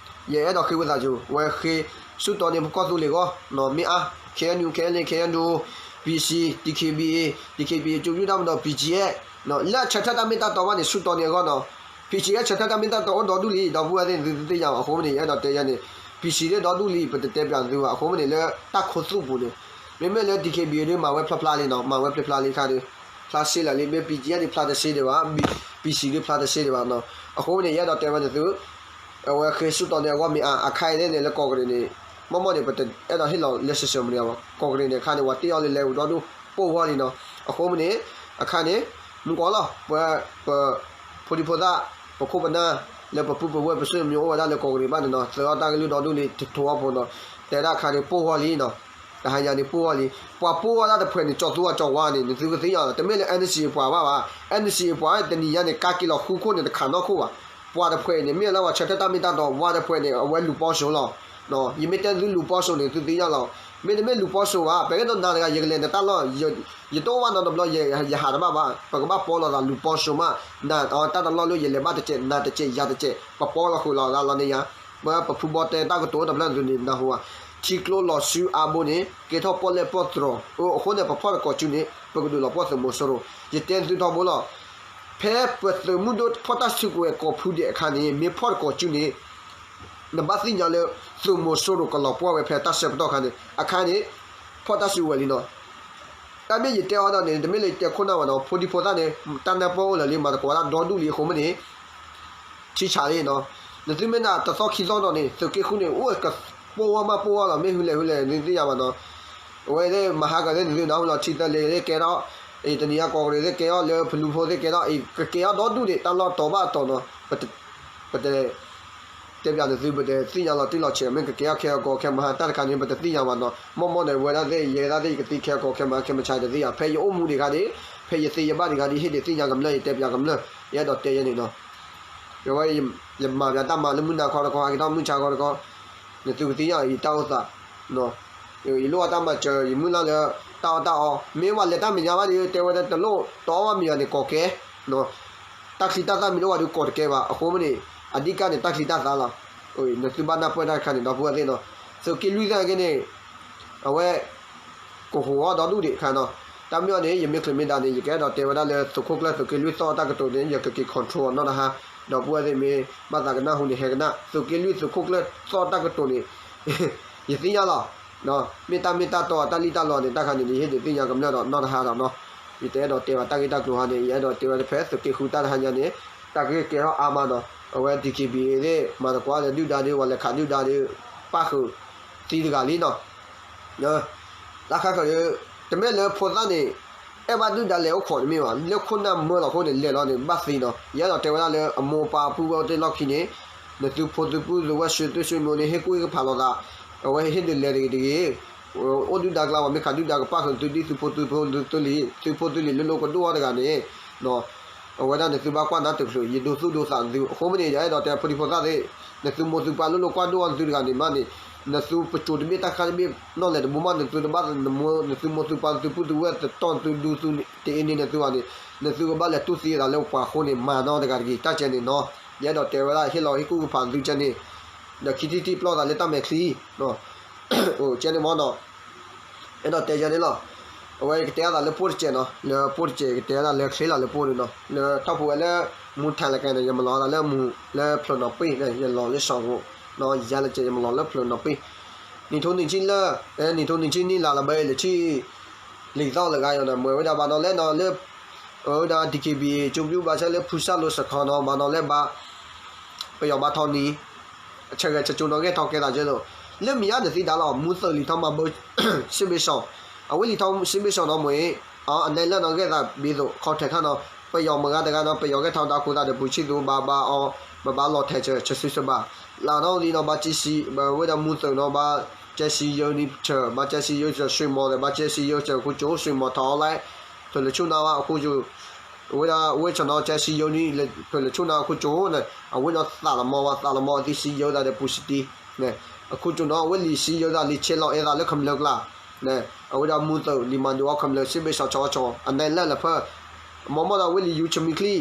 ယအဲၣ်ဒိးဃ့ဝံသးစူၤ ဝဲဃ့ဆူၣ်တီန့ၢ်ပကီၢ်သူလ့ၤအဂီၢ် မ့ၢ်အါ ခ့ၣ်အဲၣ်ယူၣ် ခ့ၣ်အဲၣ်လ့ၣ် ခ့ၣ်အဲၣ်ယူၣ် ပီၣ်စံၣ် DKBA DKBA ကၠိယူၣ်တၢ်မဒီး ပီၣ်ကၠံအဲၣ် လၢအဆၢထၢၣ်တၢ်မ့ၢ်တၢ်တီဘၣ်န့ၣ် ဆူၣ်တီန့ၢ်အဂီၢ်နီၤ ပီၣ်ကၠံအဲၣ် ဆၢထၢၣ်တၢ်မ့ၢ်တၢ်တီအိၣ်ဒီဒူၣ်လံ ဒီပုၢ်ဝဲၢ်သ့ၣ် သုသ့ၣ်ညါဘၣ် အဃိမ့ၢ်န့ၣ် ယအဲၣ်ဒိးတဲယဲန့ၣ် ပီၣ်ကၠံသ့ၣ်ဒီဒူၣ်လံ ပတတဲပျးသုဘၣ် အဃိမ့ၢ်န့ၣ် လၢတၢ်ခိသူၣ်ပူၤန့ၣ် မ့မ့ၢ်လၢ DKBA ဒုး မၤဝဲဖျါဖျါလံနီၤ မၤဝဲဖျါဖျါလံခါဒုး ဖျါရှဲလၢာ်လံ, မ့ၢ် ပီၣ်ကၠံၣ်အါန့ၣ် ဖျါတရှဲဒံးဘၣ်, ပီၣ်စံၣ်ဒုးဖျါတရှဲဒံးဘၣ်နီၤ. အဃိန့ၣ် ယအဲၣ်ဒိးတဲဝဲန့ၣ်သု, အဝဲဃ့စူၢ်တီၤန့ၣ် အဂီၢ်မ့ၢ်အါ, အခါအံၤန့ၣ် လၢကီၢ်ကရံၣ်န့ၣ် မ့ၢ်မ့ၢ်န့ၣ် ပတအဲၣ်ဒိးဟ့ၣ်လီၤလၢ social media ဘၣ်. ကီၢ်ကရံၣ်န့ၣ် အခါန့ၣ် ပှၤတ့အီၤလၢလဲၤဝံၤဒီဒူၣ် ပိၢ်ဝီလံနီၤ. အဃိန့ၣ် အခါန့ၣ် မူကီလီၤ, ပ ပ ဖိဒံဖိသၣ်, ပခိၣ်ပနၢ် လၢပပုၢ်ပဝဲၢ်ပစိၤမံၤအိၣ်ဝဲဒၣ်လၢကီၢ်ကရံၣ်ဘၣ်န့ၣ်နီၤ, သုးအီၣ်တၢ်ကလုၢ်ဒီဒူၣ်လံ တထိအီဖိနီၤ, တဲဒၣ်အခါန့ၣ် ပိၢ်ဝီလံနီၤ. တဟါညါန့ၣ် ပိၢ်ဝီလံ. ပှၤပိၢ်ဝီတၢ်တဖှဲးန့ၣ် ကၠီၤသူအကၠီၤဝါန့ၣ် နသုကသ့ၣ်ညါလီၤ. တမ့ၢ်လၢ NCA ပှၤဘၣ်ဘၣ်, NCA ပှၤတနံၤညါန့ၣ် ကးက့ၤလီၤဃုခိၣ်န့ၣ် တခးနီၢ်ခိၣ်ဘၣ်. ပှၤတဖှဲးန့ၣ် မ့ၢ်လၢပှၤဆၢထၢၣ်တၢ်မ့ၢ်တၢ်တီ, ဝါတဖှဲးန့ၣ် အဝဲလူၤပီၢ်စိလီၤ. ယမ့ၢ်တဲသုလူၤပီၢ်စိန့ၣ် သုသ့ၣ်ညါလီၤ. မ့တမ့ၢ်လူၤပီၢ်စိဘၣ်, ပကဲဒိးနၤတဂၤ ယကလဲၤနတၢ်လီၢ်, ယတအိၣ်ဘၣ်နီတဘျီ ယဟးတဘၣ်ဘၣ်, ပကဘၣ်ပိာ်လိာ်သးလူၤပီၢ်စိမး, နတၢ်တလီၢ်လၢယလဲၤဘၣ်တစဲး နၤတစဲး ယၤတစဲး ပပိာ်လီၤဃုာ်လီၤသးလီၤန့ၣ်ယါ. ပ ပဖုဘီတဲတၢ်ကတိၤတဖျၢၣ်န့ၣ်သုန့ၣ် နၢ်ဟူဧါ. ထံကျိလီၤဆူအါဘိန့ၣ် ကဲထီၣ်ပီၣ်လဲၣ်ပီၣ်တြီၤ, အဃိန့ၣ် ပဖီၣ်တကိးစုန့ၣ် ပကဒုးလီၤပှီၢ်သုးမီၤစိရိၤ. ယတဲသုထီဘိလီၤ. ဖဲပသုးမုၢ်ဒိၣ်ဖီၣ်တၢ်စုကဝဲၤကိးဖုဒဲးအခါန့ၣ် မ့ၢ်ဖီၣ်တကိးစုန့ၣ် နဘၣ်သ့ၣ်ညါလၢ သုးမီၤစိရိၤကလီၤပှီၢ်ဝဲဖဲတၢ်ဆၢကတီၢ်အခါန့ၣ်, အခါန့ၣ် ဖီၣ်တၢ်စုကဝဲၤလံနီၤ. တၢ်မ့ၢ်ယတဲအီၤဒီးန့ၣ် တမ့ၢ်လၢယတဲခိၣ်နၢ်ဘၣ်နီၤ, ဖိဒံဖိသၣ်န့ၣ် တၢ်နၢ်ပၢၢ်အိၣ်လၢာ်လံ မၤသကိးတၢ်ဒီဒူၣ်လံအဃိမ့ၢ်န့ၣ် ဆံးဆးလံနီၤ. နသုမ့ၢ်နၤတသီခံသီဒီးန့ၣ် သုးက့ဃုန့ၣ် အိၣ်ကပိၢ်ဝီမးပိၢ်ဝီလီၤ, မ့ၢ်ဟုလဲၣ်ဟုလဲၣ် နသုသ့ၣ်ညါဘၣ်နီၤ. အဝဲသ့ၣ်မၤဟးဂီၤသ့ၣ်နသုနီၤလီၤ, ထံသၢလ့ၤသ့ၣ်ကဲထီၣ်, အံၤတနံၤအံၤကီၢ်ကရံၣ်သ့ၣ်ကဲထီၣ်, လၢဖလူဖိသ့ၣ်ကဲထီၣ်, အံၤကကဲထီၣ်ဒီဒူၣ်န့ၣ် တၢ်လီၢ်တီၤဘၣ်တီၤနီၤ. ပတ ပတ တဲပျးနသု ပတသ့ၣ်ညါလီၤတံၢ်လီၤဆဲး, မ့ၢ်ကကဲထီၣ်ခဲအကီခဲမဟါတၢ်တခါန့ၣ် ပတသ့ၣ်ညါဘၣ်နီၤ. မ့ၢ်မ့ၢ်န့ၣ် ဝဲဒၣ်သ့ၣ် ယဲဒၣ်သ့ၣ် ယကသံခဲအကီခဲမဟါခဲမဆါတသ့ၣ်ညါ, ဖဲယအိၣ်မူဒံးခါဒံး, ဖဲယသ့ယဘၣ်ဒံးခါဒံး ဟ့ၣ်ဒုးသ့ၣ်ညါကမျၢၢ် ယတဲပျးကမျၢၢ်, ယအဲၣ်ဒိးတဲယဲန့ၣ်နီၤ. ယမၤပျးတၢ်မၤလၢမုၢ်နၤခီတခီ ဟဲက့ၤထီၣ်မုၢ်ဆါခီတခီ, နသုကသ့ၣ်ညါအံၤတၢ်အိၣ်သး ယလိၣ်အတၢ်မၤစၢၤ ယမုၢ်လၢ်လၢ တၢ်အီၣ်တၢ်အီ, မ့ၢ်ဝဲလဲၤတၢ်မဲာ်ညါဘၣ်ဒီး တဲဝဲဒၣ်တလိၣ်တအီၣ်ဘၣ်မံၤဘၣ်န့ၣ် ကိးကဲ, တၢ်ချံတၢ်သၣ်မ့ၢ်တအိၣ်ဘၣ်ဒီးကိးတကဲဘၣ်. အဃိမ့ၢ်န့ၣ် အဓိကန့ၣ် တၢ်ချံတၢ်သၣ်လီၤ. နသုဘၣ်နၢ်ပၢၢ်တၢ်တခါန့ၣ် ဒီပုၢ်ဝဲၢ်သ့ၣ်နီၤ, သုးက့လွံၢ်သၢက့န့ၣ် အဝဲ ကဟူးအီၣ်ဒီဒူၣ်ဒံးအခါနီၤ. တၢ်မ့ၢ်အီၤန့ၣ် ယမ့ၢ်ချုးမ့ၢ်ဒါန့ၣ် ယကအဲၣ်ဒိးတဲဝဲဒၣ်လၢ သုးခိၣ်ကျၢၢ်သုးက့လွံၢ်သီၣ်တၢ်ကတိၤန့ၣ် ယကက့ၤ control အီၤနီၢ်တဟါ, ဒီပုၢ်ဝဲၢ်သ့ၣ်မ့ၢ်ဘၣ်သးကနၢ်ဟူန့ၣ် ဟဲကနၣ်, သုးက့လွံၢ်သုးခိၣ်ကျၢၢ်သီၣ်တၢ်ကတိၤန့ၣ် ယသ့ၣ်ညါလီၤ. မ့ၢ်တၢ်မ့ၢ်တၢ်တီအတၢ်လံၣ်တၢ်လီန့ၣ် တၢ်ခါန့ၣ် ယဟ့ၣ်ဒုးသ့ၣ်ညါကမျၢၢ်ဒီးနီၢ်တဟါဒီးနီၤ. ယတအဲၣ်ဒိးတဲဘၣ်တၢ်ဂ့ၢ်တၢ်ကျိၤဟါန့ၣ် ယအဲၣ်ဒိးတဲဝဲတဖဲသုးက့ဃုတၢ်တဟါညါန့ၣ် တၢ်ဂ့ၢ်ကဲထီၣ်အါမးနီၤ. အဝဲ DKBA သ့ၣ် မၤသကိးဒီးဒုၣ်ဒါဒီး ပှၤလဲၤခးဒုၣ်ဒါဒီး ပၣ်ဃုာ်သံတဂၤလံနီၤ. တၢ်ခါခီးဒီး တမ့ၢ်လၢဖိသၣ်န့ၣ် အဲၣ်ဘၣ်ဒုၣ်ဒါလဲၤအိၣ်ခိးတမ့ၢ်ဘၣ်, လၢခိၣ်နၢ်မၢလီၤအဃိန့ၣ် လဲၤလီၤန့ၣ် ဘၣ်သံနီၤ. ယအဲၣ်ဒိးတဲဝဲဒၣ်လၢအမိၢ်အပၢ်ပုၢ်ဝဲၢ်သ့ၣ်လီၢ်ခံန့ၣ် နသုဖိသုပုၢ်သုဝဲၢ်ဆံသုးဆံမိၢ်န့ၣ် ဟ့ၣ်ကူၣ်ဟ့ၣ်ကဖးလိာ်သး, အဝဲဟ့ၣ်ဒုးလဲၤတဂ့ၤတဂ့ၤ, အိၣ်ဒုၣ်ဒါကျါ ပှၤမ့ၢ်ခးဒုၣ်ဒါကပၣ်ဃုာ်သုဒ်သုဖိသုဖိသုလံၤ, သုဖိသုလံၤလိၤလိၤကဒိၣ်အီၤတဂၤန့ၣ် အဝဲဒၣ်နသုဘၣ်ကွၢ်နါတချုး ယဒိသူၣ်ဒိသးနသု. အဃိမ့ၢ်န့ၣ် ယအဲၣ်ဒိးတဲဖိဒံဖိသၣ်သ့ၣ်, နသုမိၢ်သုပၢ်လိၤလိၤကွၢ်ဒိၣ်အီၤနသုတဂၤန့ၣ်မးန့ၣ်, နသုပစိၤတဘ့ၣ်တၢ်ခါတဘ့ၣ်နီၢ်လဲၣ်တဘိမး နသုတဘၣ်နမိၢ် နသုမိၢ်သုပၢ်သုပုၢ်သုဝဲၢ်တတီၢ်နသုဒူသူန့ၣ် တအ့န့ၢ်နသုဘၣ်န့ၣ်, နသုကဘၣ်လဲၤတူၢ်သံအသးလၢပှၤအဃိန့ၣ် မၤနီတဂၤတဂ့ၤ တၢ်ကဲန့ၣ်နီၤ. ယအဲၣ်ဒိးတဲဝဲဒၣ် ဟ့ၣ်လီၤဟ့ၣ်ကူၣ်ကဖးသုကဲန့ၣ်, ဒီးခံထံၣ်ထံၣ်ပျီၢ်သးလၢတၢ်မဲာ်ချံ ကဲန့ၣ်မးနီၤ. အဲၣ်ဒိးတဲယဲန့ၣ်လီၤ. အဝဲယကတဲအသးလၢပိၢ်တစဲးနီၤ, လၢပိၢ်တစဲး ယကတဲအသးလၢချ့လီၤလၢပိၢ်န့ၣ်နီၤ, လၢထီၣ်ဖိဝဲလၢ မူထၢၣ်လၢကဲန့ၣ် ယမၤလီၤအသးလၢမူ လၢဖျၢၣ်နီၤပ့ၢ်န့ၣ် ယလီၤလၢစီၤကိၣ်နီၤ, ယၤလၢကဲ ယမၤလီၤလၢဖျၢၣ်နီၤပ့ၢ်, နံၣ်ထိနံၣ်ဆံလၢ နံၣ်ထိနံၣ်ဆံနံၣ်လါလၢဘၣ်လၢထံၣ် လံာ်သီၣ်လၢဂၤယီၤန့ၣ် မ့ၢ်ဝဲဒၣ်ဘၣ်နီၤလဲၣ်နီၤလၢ ဝဲဒၣ် DKBA ကၠိပျူၢ်ဘၣ်ဆၣ်လၢဖူစၢ်လိၤစခီနီၤ ဘၣ်နီၤလဲၣ်ဘၣ် ပယီၤဘၣ်ထီၣ်နံၤ ဆၢဂဲၤဆၢကၠိနီၤ ဂဲၤထီၣ်ကဲသးကဲသိး လၢမ့ၢ်ယါန့ၣ်သံတၢ်လီၤ မူသုးလံၤထီၣ်မၤဘၢ စစ်ဘက်ဆောင် အဝဲလံၤထီၣ် စစ်ဘက်ဆောင် နီၤမ့ၢ် အနလၢနီၤ ဂဲၤသးဘ့သိး ခီထဲခါနီၤ ပယီၤမုၢ်ဂၤတဂၤနီၤ ပယီၤဂဲၤထီၣ်ဒါခူသးဒီး ပူၤဆံၣ်သူ ဘၣ်ဘၣ်အီၤ ဘၣ်ဘၣ်လီၤထဲးဆၢ ဆၢစုစဘၣ် လၢနီၤလံနီၤ ဘၣ်ကဲစံ ဝဲဒၣ်မူသုးနီၤ ဘၣ်ကဲစံယိၤနံၤဆၢ ဘၣ်ကဲစံယိၤဆၢ ဆွံမီၤဒီး ဘၣ်ကဲစံယိၤဆၢ ခိၣ်ကၠိ ဆွံမီၤထီၣ်အီၤလဲၣ် ထုးလၢဆူၣ်နၤဝဲ အခိၣ်ကၠိ ဝဲဒၣ်ဝဲဆၢနီၤ ကဲစံယိၤနံၤ ထုးလၢဆူၣ်နၤ ခိၣ်ကၠိန့ၣ် အဝဲနီၤသးလီၤမီၤဝဲ သးလီၤမီၤအသံစံယိၤသးဒီးပူၤစတံ န့ၣ် အခိၣ်ကၠိနီၤ အဝဲလံၤစံယိၤသးလံၤဆဲးလီၤအဲၣ်သးလၢကမျၢၢ်ကျါ န့ၣ် အဝဲဒၣ်မူသုးလံၤမၤဒုးအီၤကမျၢၢ် စစ်ဘက်ဆောင် ဆီဆီ အနလၢလၢဖၢ မ့ၢ်မ့ၢ်ဒီးအဝဲလံၤယူၤဆမံချံ လံ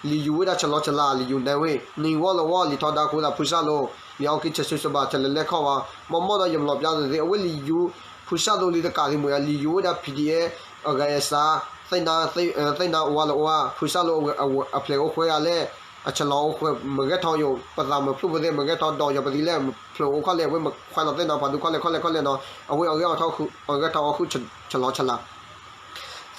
ၤယူၤဝဲဒၣ်ဆလီၤဆလး လံၤယူၤနဲဝ့ၢ် နံၤဝီလီၤဝီ လံၤထီၣ်ဒါခူသးဖူစၢ်လိၤ လံၤအီၣ်ကံၢ်ဆၢစုစဘၣ် ထဲလဲၤလဲၤခီၣ်ဝဲ မ့ၢ်မ့ၢ်ဒီးယမျီးပျါသ့ အဝဲလံၤယူၤ ဖူစၢ်လိၤလံၤတကးသံမ့ၢ် လံၤယူၤဝဲဒၣ် PDF အဂၤအစး သ့ၣ်နါ သ့ၣ်နါအိၣ်ဝဲလီၤအိၣ်ဝဲ ဖူစၢ်လိၤအဖျဲးအိၣ်ခွဲးဂၤလဲၣ် အဆလီၤအိၣ်ခွဲး မ့ၢ်ဂဲၤထီၣ်ယိာ် ပသးမ့ၢ်ဖျိပသ့ မ့ၢ်ဂဲၤထီၣ်ဒီးယီၤပသံလဲၣ် ဖျိးအိၣ်ခီၣ်လဲၣ် အဝဲမ့ၢ်ခွဲးလီၤသ့ၣ်နါဖးဒိၣ်ခီၣ်လဲၣ်ခီၣ်လဲၣ်ခီၣ်လဲၣ်နီၤ အဝဲအဂဲၤထီၣ်အီၤဃုဆလီၤဆလး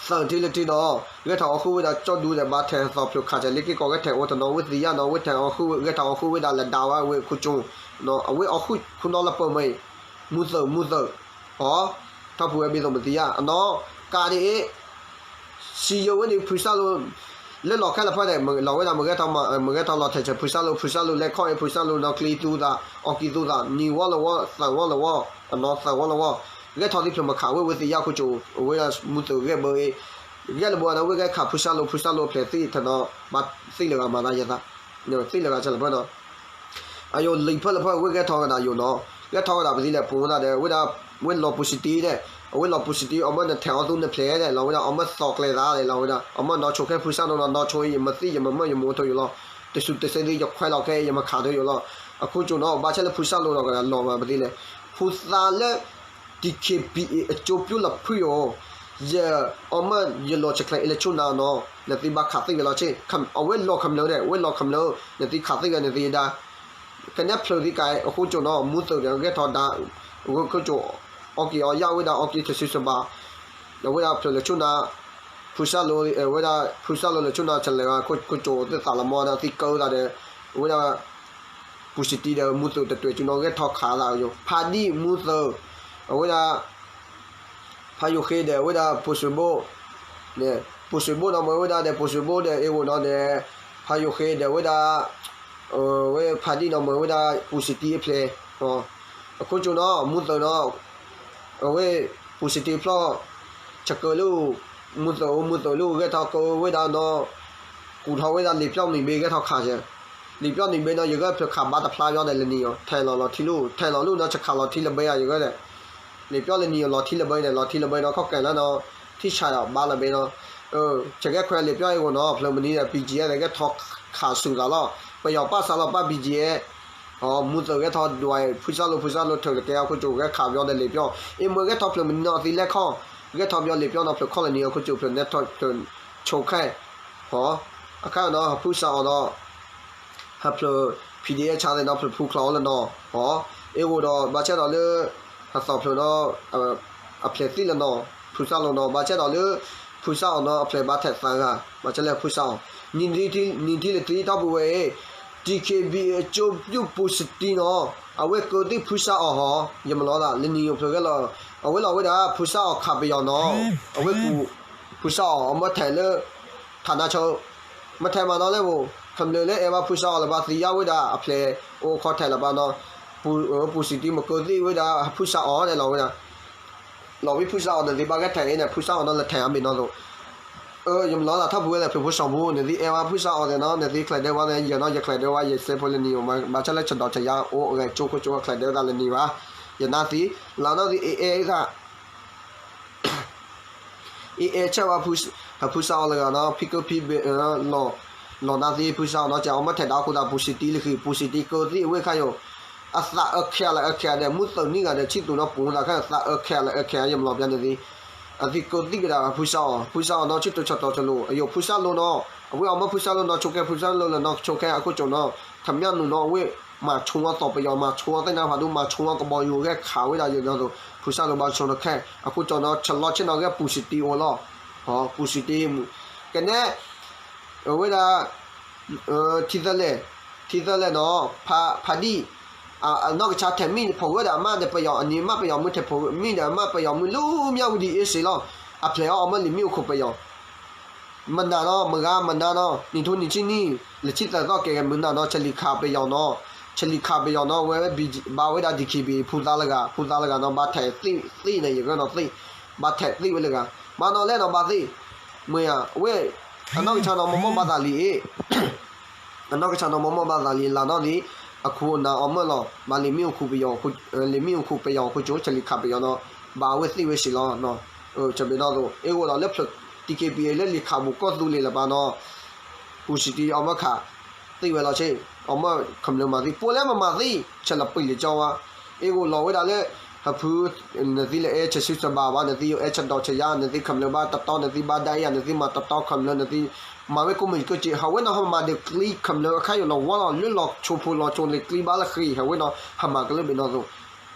သၢထံလၢထံဒီး ဂဲၤထီၣ်အီၣ်ဃုာ်ဝဲဒၣ်ကၠီဒူဒီး ဘၣ်ထဲၣ်သီၣ်ဖျိးခးစဲးလ့က့ၢ်ကီၢ် ဂဲၤထီၣ်အိၣ်တနီၤ ဝ့ၢ်သ့ၣ်ယါနီၤ ဝ့ၢ်ထဲၣ်အီၣ်ဃုာ်ဝဲ ဂဲၤထီၣ်အီၣ်ဃုာ်ဝဲဒၣ်လၢဒါဝဲဝ့ၢ်ခိၣ်ကၠိနီၤ အဝဲအီၣ်ဃုာ်ခိၣ်နီၤလၢပၢၢ်မ့ၢ် မူသိး မူသိး အီ ထီၣ်ဖုဝဲဘ့ၣ်သိးမသ့ၣ်ယါအနီၤ ကးဒ်အံၤ စံယိၤဝဲန့ၣ် ဖုစၢ်လိ လၢလီၢ်ခဲလၢာ်ဖဲန့ၣ် လီၤဝဲဒၣ် မ့ၢ်ဂဲၤထီၣ်လီၤထဲးဆဲး ဖုစၢ်လိ ဖုစၢ်လိလဲၤခီၣ်အံၤ ဖုစၢ်လိနီၢ်ချံသူသး အီၣ်ကံၤသူသး နံၤဝီလီၤဝီ သၢဝီလီၤဝီ အနီၤသၢဝီလီၤဝီ ဂဲၤထီၣ်သံဖျၢၣ်မခးဝဲဝ့ၢ်သ့ၣ်ယါခိၣ်ကၠိ အဝဲဒၣ်မူသိးဂဲၤဘၢအံၤ ဂဲၤလၢဘၣ်ဝဲဒၣ် ဝ့ၢ်ဂဲၤခးဖုစၢ်လိ ဖုစၢ်လိဖျဲးသံထၢနီၤ ဘၣ်သံလၢၤဂၤမၤသးယသး သံလၢၤဂၤဆၢလၢဖၢနီၤ အယိၤလံာ်ဖၢလၢဖၢ ဝ့ၢ်ဂဲၤထီၣ်ဝဲဒၣ်ယိၤနီၤ ဂဲၤထီၣ်ဝဲဒၣ်ပသံလဲၣ် ပူၤဝဲဒၣ်ဒီး ဝဲဒၣ် ဝ့ၢ်လီၤပူၤစံတံဒီး အဝဲလီၤပူၤစံတံ အီၣ်မၢနထဲးအီၣ်သူနဖျဲးဒီး လီၤဝဲဒၣ် အီၣ်မၢသီၣ်ကျဲၤသးဒီး လီၤဝဲဒၣ် အီၣ်မၢနီၢ်ဆိခဲဖုစၢ်လိနီၤ နီၢ်ဆိအံၤ ယမၤသံ ယမၤမၢ ယမၤအိၣ်ထီၣ်ယိၤလီၤ တစူၢ်တစ့ၢ်သ့ ယခွဲးလီၤခဲအံၤ ယမၤခးထီၣ်ယိၤလီၤ အခိၣ်ကၠိနီၤ ဘၣ်ဆၣ်လၢဖုစၢ်လိဒီးကလီၤမးပသံလဲၣ် ဖုသးလၢ DKBA အကၠိပၠူလီၤဖုယိၤ ယအီၣ်မၢယလီၤဆဲးကျဲးအ့ၣ်လၢဆူနၤနီၤ နသံဘၣ်ခးသံဝဲလီၤဆ့ အဝဲလီၤခမျၢၢ်ဒီး အဝဲလီၤခမျၢၢ် နသံခးသံဝဲ နသံယဒါ ကနဲဖျၢၣ်သံကးအံၤ အဃိကၠိနီၤ မူသိးဒီးဂဲၤထီၣ်ဒါ အဃိကၠိ အီၣ်က့ၤအီယၣ်ဝဲဒၣ် အီၣ်က့ၤထစုစဘၣ် အဝဲဒၣ်ဖျၢၣ်လၢဆူနၤ ဖုစၢ်လိ အဝဲဒၣ်ဖုစၢ်လိလၢဆူနၤ ဆလဲးဂၤ ခိၣ်ကၠိသ့ၣ်သးလီၤမီဒီး သံကၢသးဒီး အဝဲဒၣ် ပူၤစံတံဒီးမူသိးတတွဲၤကၠူနီၤ ဂဲၤထီၣ်ခးသးယိၤ ဖးဒံၣ်မူသိး အဝဲဒၣ် ဖးယိၤဃ့ဒီး အဝဲဒၣ် ပူၤစံဘိ ပူၤစံဘိနီၤ မ့ၢ်ဝဲဒၣ်ဒီး ပူၤစံဘိဒီး အ့ၣ်ဂိၣ်နီၤဒီး ဖးယိၤဃ့ဒီး အဝဲဒၣ် ဝဲဖးဒံၣ်နီၤ မ့ၢ်ဝဲဒၣ် ပူၤစံတံအဖျဲး အခိၣ်ကၠိနီၤ မူသိးနီၤ အဝဲ ပူၤစံတံဖျီၣ် ဆကၢလၢ မူသိး မူသိးလၢ ဂဲၤထီၣ်ကၢဝဲဒၣ်နီၤ ကူၣ်ထီၣ်ဝဲဒၣ်လံာ်ပျီနံၤဘ့ ဂဲၤထီၣ်ခးစဲး လံာ်ပျီနံၤဘ့နီၤ ယဂဲၤဖျၢၣ်ခးဘါတဖျါဘျီဒီး လၢနံၤအီၤ ထဲးလီၤလီၤထံလူၢ် ထဲးလီၤလူၢ်နီၤ ဆခးလီၤထံလၢဘဲယၤ ယဂဲၤဒီး လံာ်ပျီလၢနံၤအီၤလီၤထံလၢဘဲန့ၣ် လီၤထံလၢဘဲနီၤ ခီၣ်ကဲလၢနီၤ ထံၣ်ဆးအီၤဘါလၢဘဲနီၤ ဆဂဲၤခွဲးလံာ်ပျီအ့ၣ်ဂိၣ်နီၤ ဖျၢၣ်မနုၤဒီး BGF ဒီး ဂဲၤထီၣ်ခးဆူၣ်သးလီၤ ပယီၤပာ်စးလီၤပာ် BGF မူသိးဂဲၤထီၣ်ဒွး ဖုစၢ်လိ ဖုစၢ်လိထၢၣ်တကဲ အခိၣ်ကၠိဂဲၤခးဘျီဒီးလံာ်ပျီ အ့ၣ်မ့ၢ်ဂဲၤထီၣ်ဖျၢၣ်မနုၤနီၤ အသံလဲၤခီၣ် ဂဲၤထီၣ်ဘျီလံာ်ပျီနီၤ ဖျၢၣ်ခီၣ်လၢနံၤအခိၣ်ကၠိ ဖျၢၣ်နဲထီၣ်ဖျၢၣ်ဆိးခဲ အခါနီၤ ဟဖုစးအီၤဒီး ဟဖျၢၣ် PDF ဆါသ့ၣ်နီၤ ဖျၢၣ်ဖူချီၣ်အီၤလၢနီၤ အ့ၣ်ဂိၣ်ဒီး ဘၣ်ဆၣ်ဒီးလၢ ဟသီၣ်ဖျၢၣ်နီၤ အဖျဲးသံလၢနီၤ ဖုစၢ်လိနီၤ ဘၣ်ဆၣ်ဒီးလၢ ဖုစၢ်အီၤနီၤ အဖျဲးဘၣ်ထဲးသးဂၤ ဘၣ်ဆၣ်လၢဖုစၢ်အီၤ နံၤထံၣ်လၢထံထီၣ်ပူၤဝဲအံၤ DKBA အကၠိပၠူပူၤစံတံနီၤ အဝဲကၢသံၣ်ဖုစၢ်အီၤဟီ ယမၤလီၤသး လၢနံၤယိၤဖျၢၣ်ဂဲၤလီၤ အဝဲလီၤဝဲဒၣ် ဖုစၢ်အီၤခးပယီၤနီၤ အဝဲကူၣ် ဖုစၢ်အီၤ အမၢထဲးလၢ ထးနါဆၢ မၢထဲးမၤနီၤလၢပူၤ ခမျၢၢ်လၢအဲၣ်ဘၣ်ဖုစၢ်အီၤလၢဘၣ်သံယါဝဲဒၣ် အဖျဲးအိၣ်ခီထဲးလၢၤဘၣ်နီၤ ပူၤစံတံမကၢသံၣ်ဝဲဒၣ် ဖုစၢ်အီၤန့ၣ်လီၤဝဲဒၣ် လီၤဝံဖုစၢ်အီၤန့ၣ်သ့ဘၣ်ဂဲၤထဲးအံၤန့ၣ် ဖုစၢ်အီၤနီၤလဲၤထဲးအါမ့ၢ်နီၤသိး ယမၤလီၤသးထီၣ်ပူၤဝဲလဲၣ် ဖျၢၣ်ဖိစီၤဖိန့ၣ်သ့ အဲၣ်ဘၣ်ဖုစၢ်အီၤသ့ၣ်နီၤ န့ၣ်သ့ချဲးဒဲးဝဲန့ၣ် ယနီၤ ယချဲးဒဲးဝဲ ယစဲးဖိလၢနံၤအီၤ ဘၣ်ဆၣ်လၢဆဒိးဆယါအိၣ်အဂဲၤကၠိခိၣ်ကၠိချဲးဒဲးဝဲသးလၢနံၤဘၣ် ယနါသံ လၢနီၢ်သံ အအဲၣ်သး အအဲၣ်ဆၢဝဲ ဟဖုစၢ်အီၤလၢဂၤနီၤ ဖံကၢဖံဘ့ၣ် လီၤနါသံဖုစၢ်အီၤနီၤ ကဲအီၤမၢထဲးဒီးအခိၣ်သး ပူၤစံတံလၢခံ ပူၤစံတံကၢသံၣ်အဝဲခါယိာ် အသးအၢခဲလၢာ်အခဲဒီး မုၢ်သၢနံၣ်ဂၤဒီး ဆံၣ်သူးနီၤပူၤသးခဲ သးအၢခဲလၢာ်အခဲ ယမၤလီၤပျါန့ၣ်သ့ အသံကၢသံၣ်ဝဲဒၣ်ဖုစၢ်အီၤ ဆံၣ်သူးဆတီၤထၢၣ်လိာ် အယိာ်ဖုစၢ်လိနီၤ အဝဲအီၤမၢဖုစၢ်လိနီၤ ဆိးခဲဖုစၢ်လိလၢနီၤ ဆိးခဲအခိၣ်ကၠိနီၤ ခမျၢၢ်နုာ်နီၤ အဝဲ မၤဆိအီၤသီၣ်ပယီၤ မၤဆိအီၤသ့ၣ်နါဖးဒိၣ် မၤဆိအီၤကဘီယူၤဂဲၤခးဝဲဒၣ်ယိာ်နီၤသိး ဖုစၢ်လိဘၣ်ဆိနီၤခဲ အခိၣ်ကၠိနီၤ ဆလီဆ့ၣ်နီၤဂဲၤပူၤစံတံအိၣ်လီၤ ပူၤစံတံ ကနဲ အဝဲဒၣ် ထံသၢလဲၣ် ထံသၢလဲၣ်နီၤ ဖးဒံၣ် အနီၢ်ကဆါထဲးမံၣ်ဖိးဂၢၢ်ဒီးအမါဒီးပယီၤ အနံၤမ့ၢ်ပယီၤမုၢ်ထဲးဖိးမံၣ်ဒီးအမါပယီၤမုၢ်လၢမၠၣ်ဝတံၤအ့ၣ်စ့လီၤ အဖျဲးအီၤအီၤမၢလံာ်မ့ၣ်အူခိၣ်ပယီၤ မနၤနီၤ မဂၤမနၤနီၤ နံၣ်ထူနံၣ်ဆံနံၣ် လၢဆံသၢသီကဲၤကဲၤမုၢ်နၤနီၤ ဆလံၤခးပယီၤနီၤ ဆလံၤခးပယီၤနီၤ ဝဲဘၣ်ဝဲဒၣ် DKBA ဖုသးလၢဂၤ ဖုသးလၢဂၤနီၤ ဘၣ်ထဲးသ့ၣ်သ့ၣ်န့ၣ် ယဂၢၢ်နီၤသ့ၣ် ဘၣ်ထဲးသ့ၣ်ဝဲလၢဂၤ ဘၣ်နီၤလဲၣ်နီၤဘၣ်သ့ၣ် မ့ၢ်ဧါ ဝဲ အနီၢ်ကဆါနီၤ မီၢ်မီၢ်ဘၣ်သးလံအ့ၣ် အနီၢ်ကဆါနီၤ မီၢ်မီၢ်ဘၣ်သးလံ လၢနီၢ်ဒံး အခိၣ်အနၢ်အီၤမၢလီၤ ဘၣ်လံာ်မ့ၣ်အူခိၣ်ပယီၤ လံာ်မ့ၣ်အူခိၣ်ပယီၤအခိၣ်ကၠိ ဆလံၤခးပယီၤနီၤ ဘၣ်ဝဲသ့ၣ်ဝဲစ့လီၤ ဆၢဘ့ၣ်နီၣ်သိး အ့ၣ်ဂိၣ်ဒီးလၢဖျၢၣ် DKBA လၢလံာ်ခးဘူးကီၢ်သူလ့ၤလၢၤဘၣ်နီၤ ပူၤစံတံအီၤမၢခး သ့ၣ်ဝဲလီၤဆ့ အီၤမၢခမျၢၢ်မၤသံ ပှၤလၢမၤမၤသံ ဆဲးလီၤပံာ်လံာ်ကၠီဝါ အ့ၣ်ဂိၣ်လီၤဝဲဒၣ်လၢ ဟဖု နသံလၢအဲၣ်ဆၢစုဆၢဘၣ်ဘၣ် နသံယိၤအဲၣ်ဆၢဒိးဆၢယါ နသံခမျၢၢ်ဘၣ်တတီ နသံဘၣ်ဒၣ်အံၤ နသံမၤတတီခမျၢၢ် နသံ မၤဝဲကိးမုၢ်ကၢက့ ဟးဝဲနီၤဟမၤဒီးကျံခမျၢၢ်အခါယိာ်လီၤဝီလီၤ လၢလီၤဆိဖိလီၤဆိလံၤကျံဘၣ်လၢဃံ ဟးဝဲနီၤ ဟမၤကလၢဘ့ၣ်နီၣ်သိး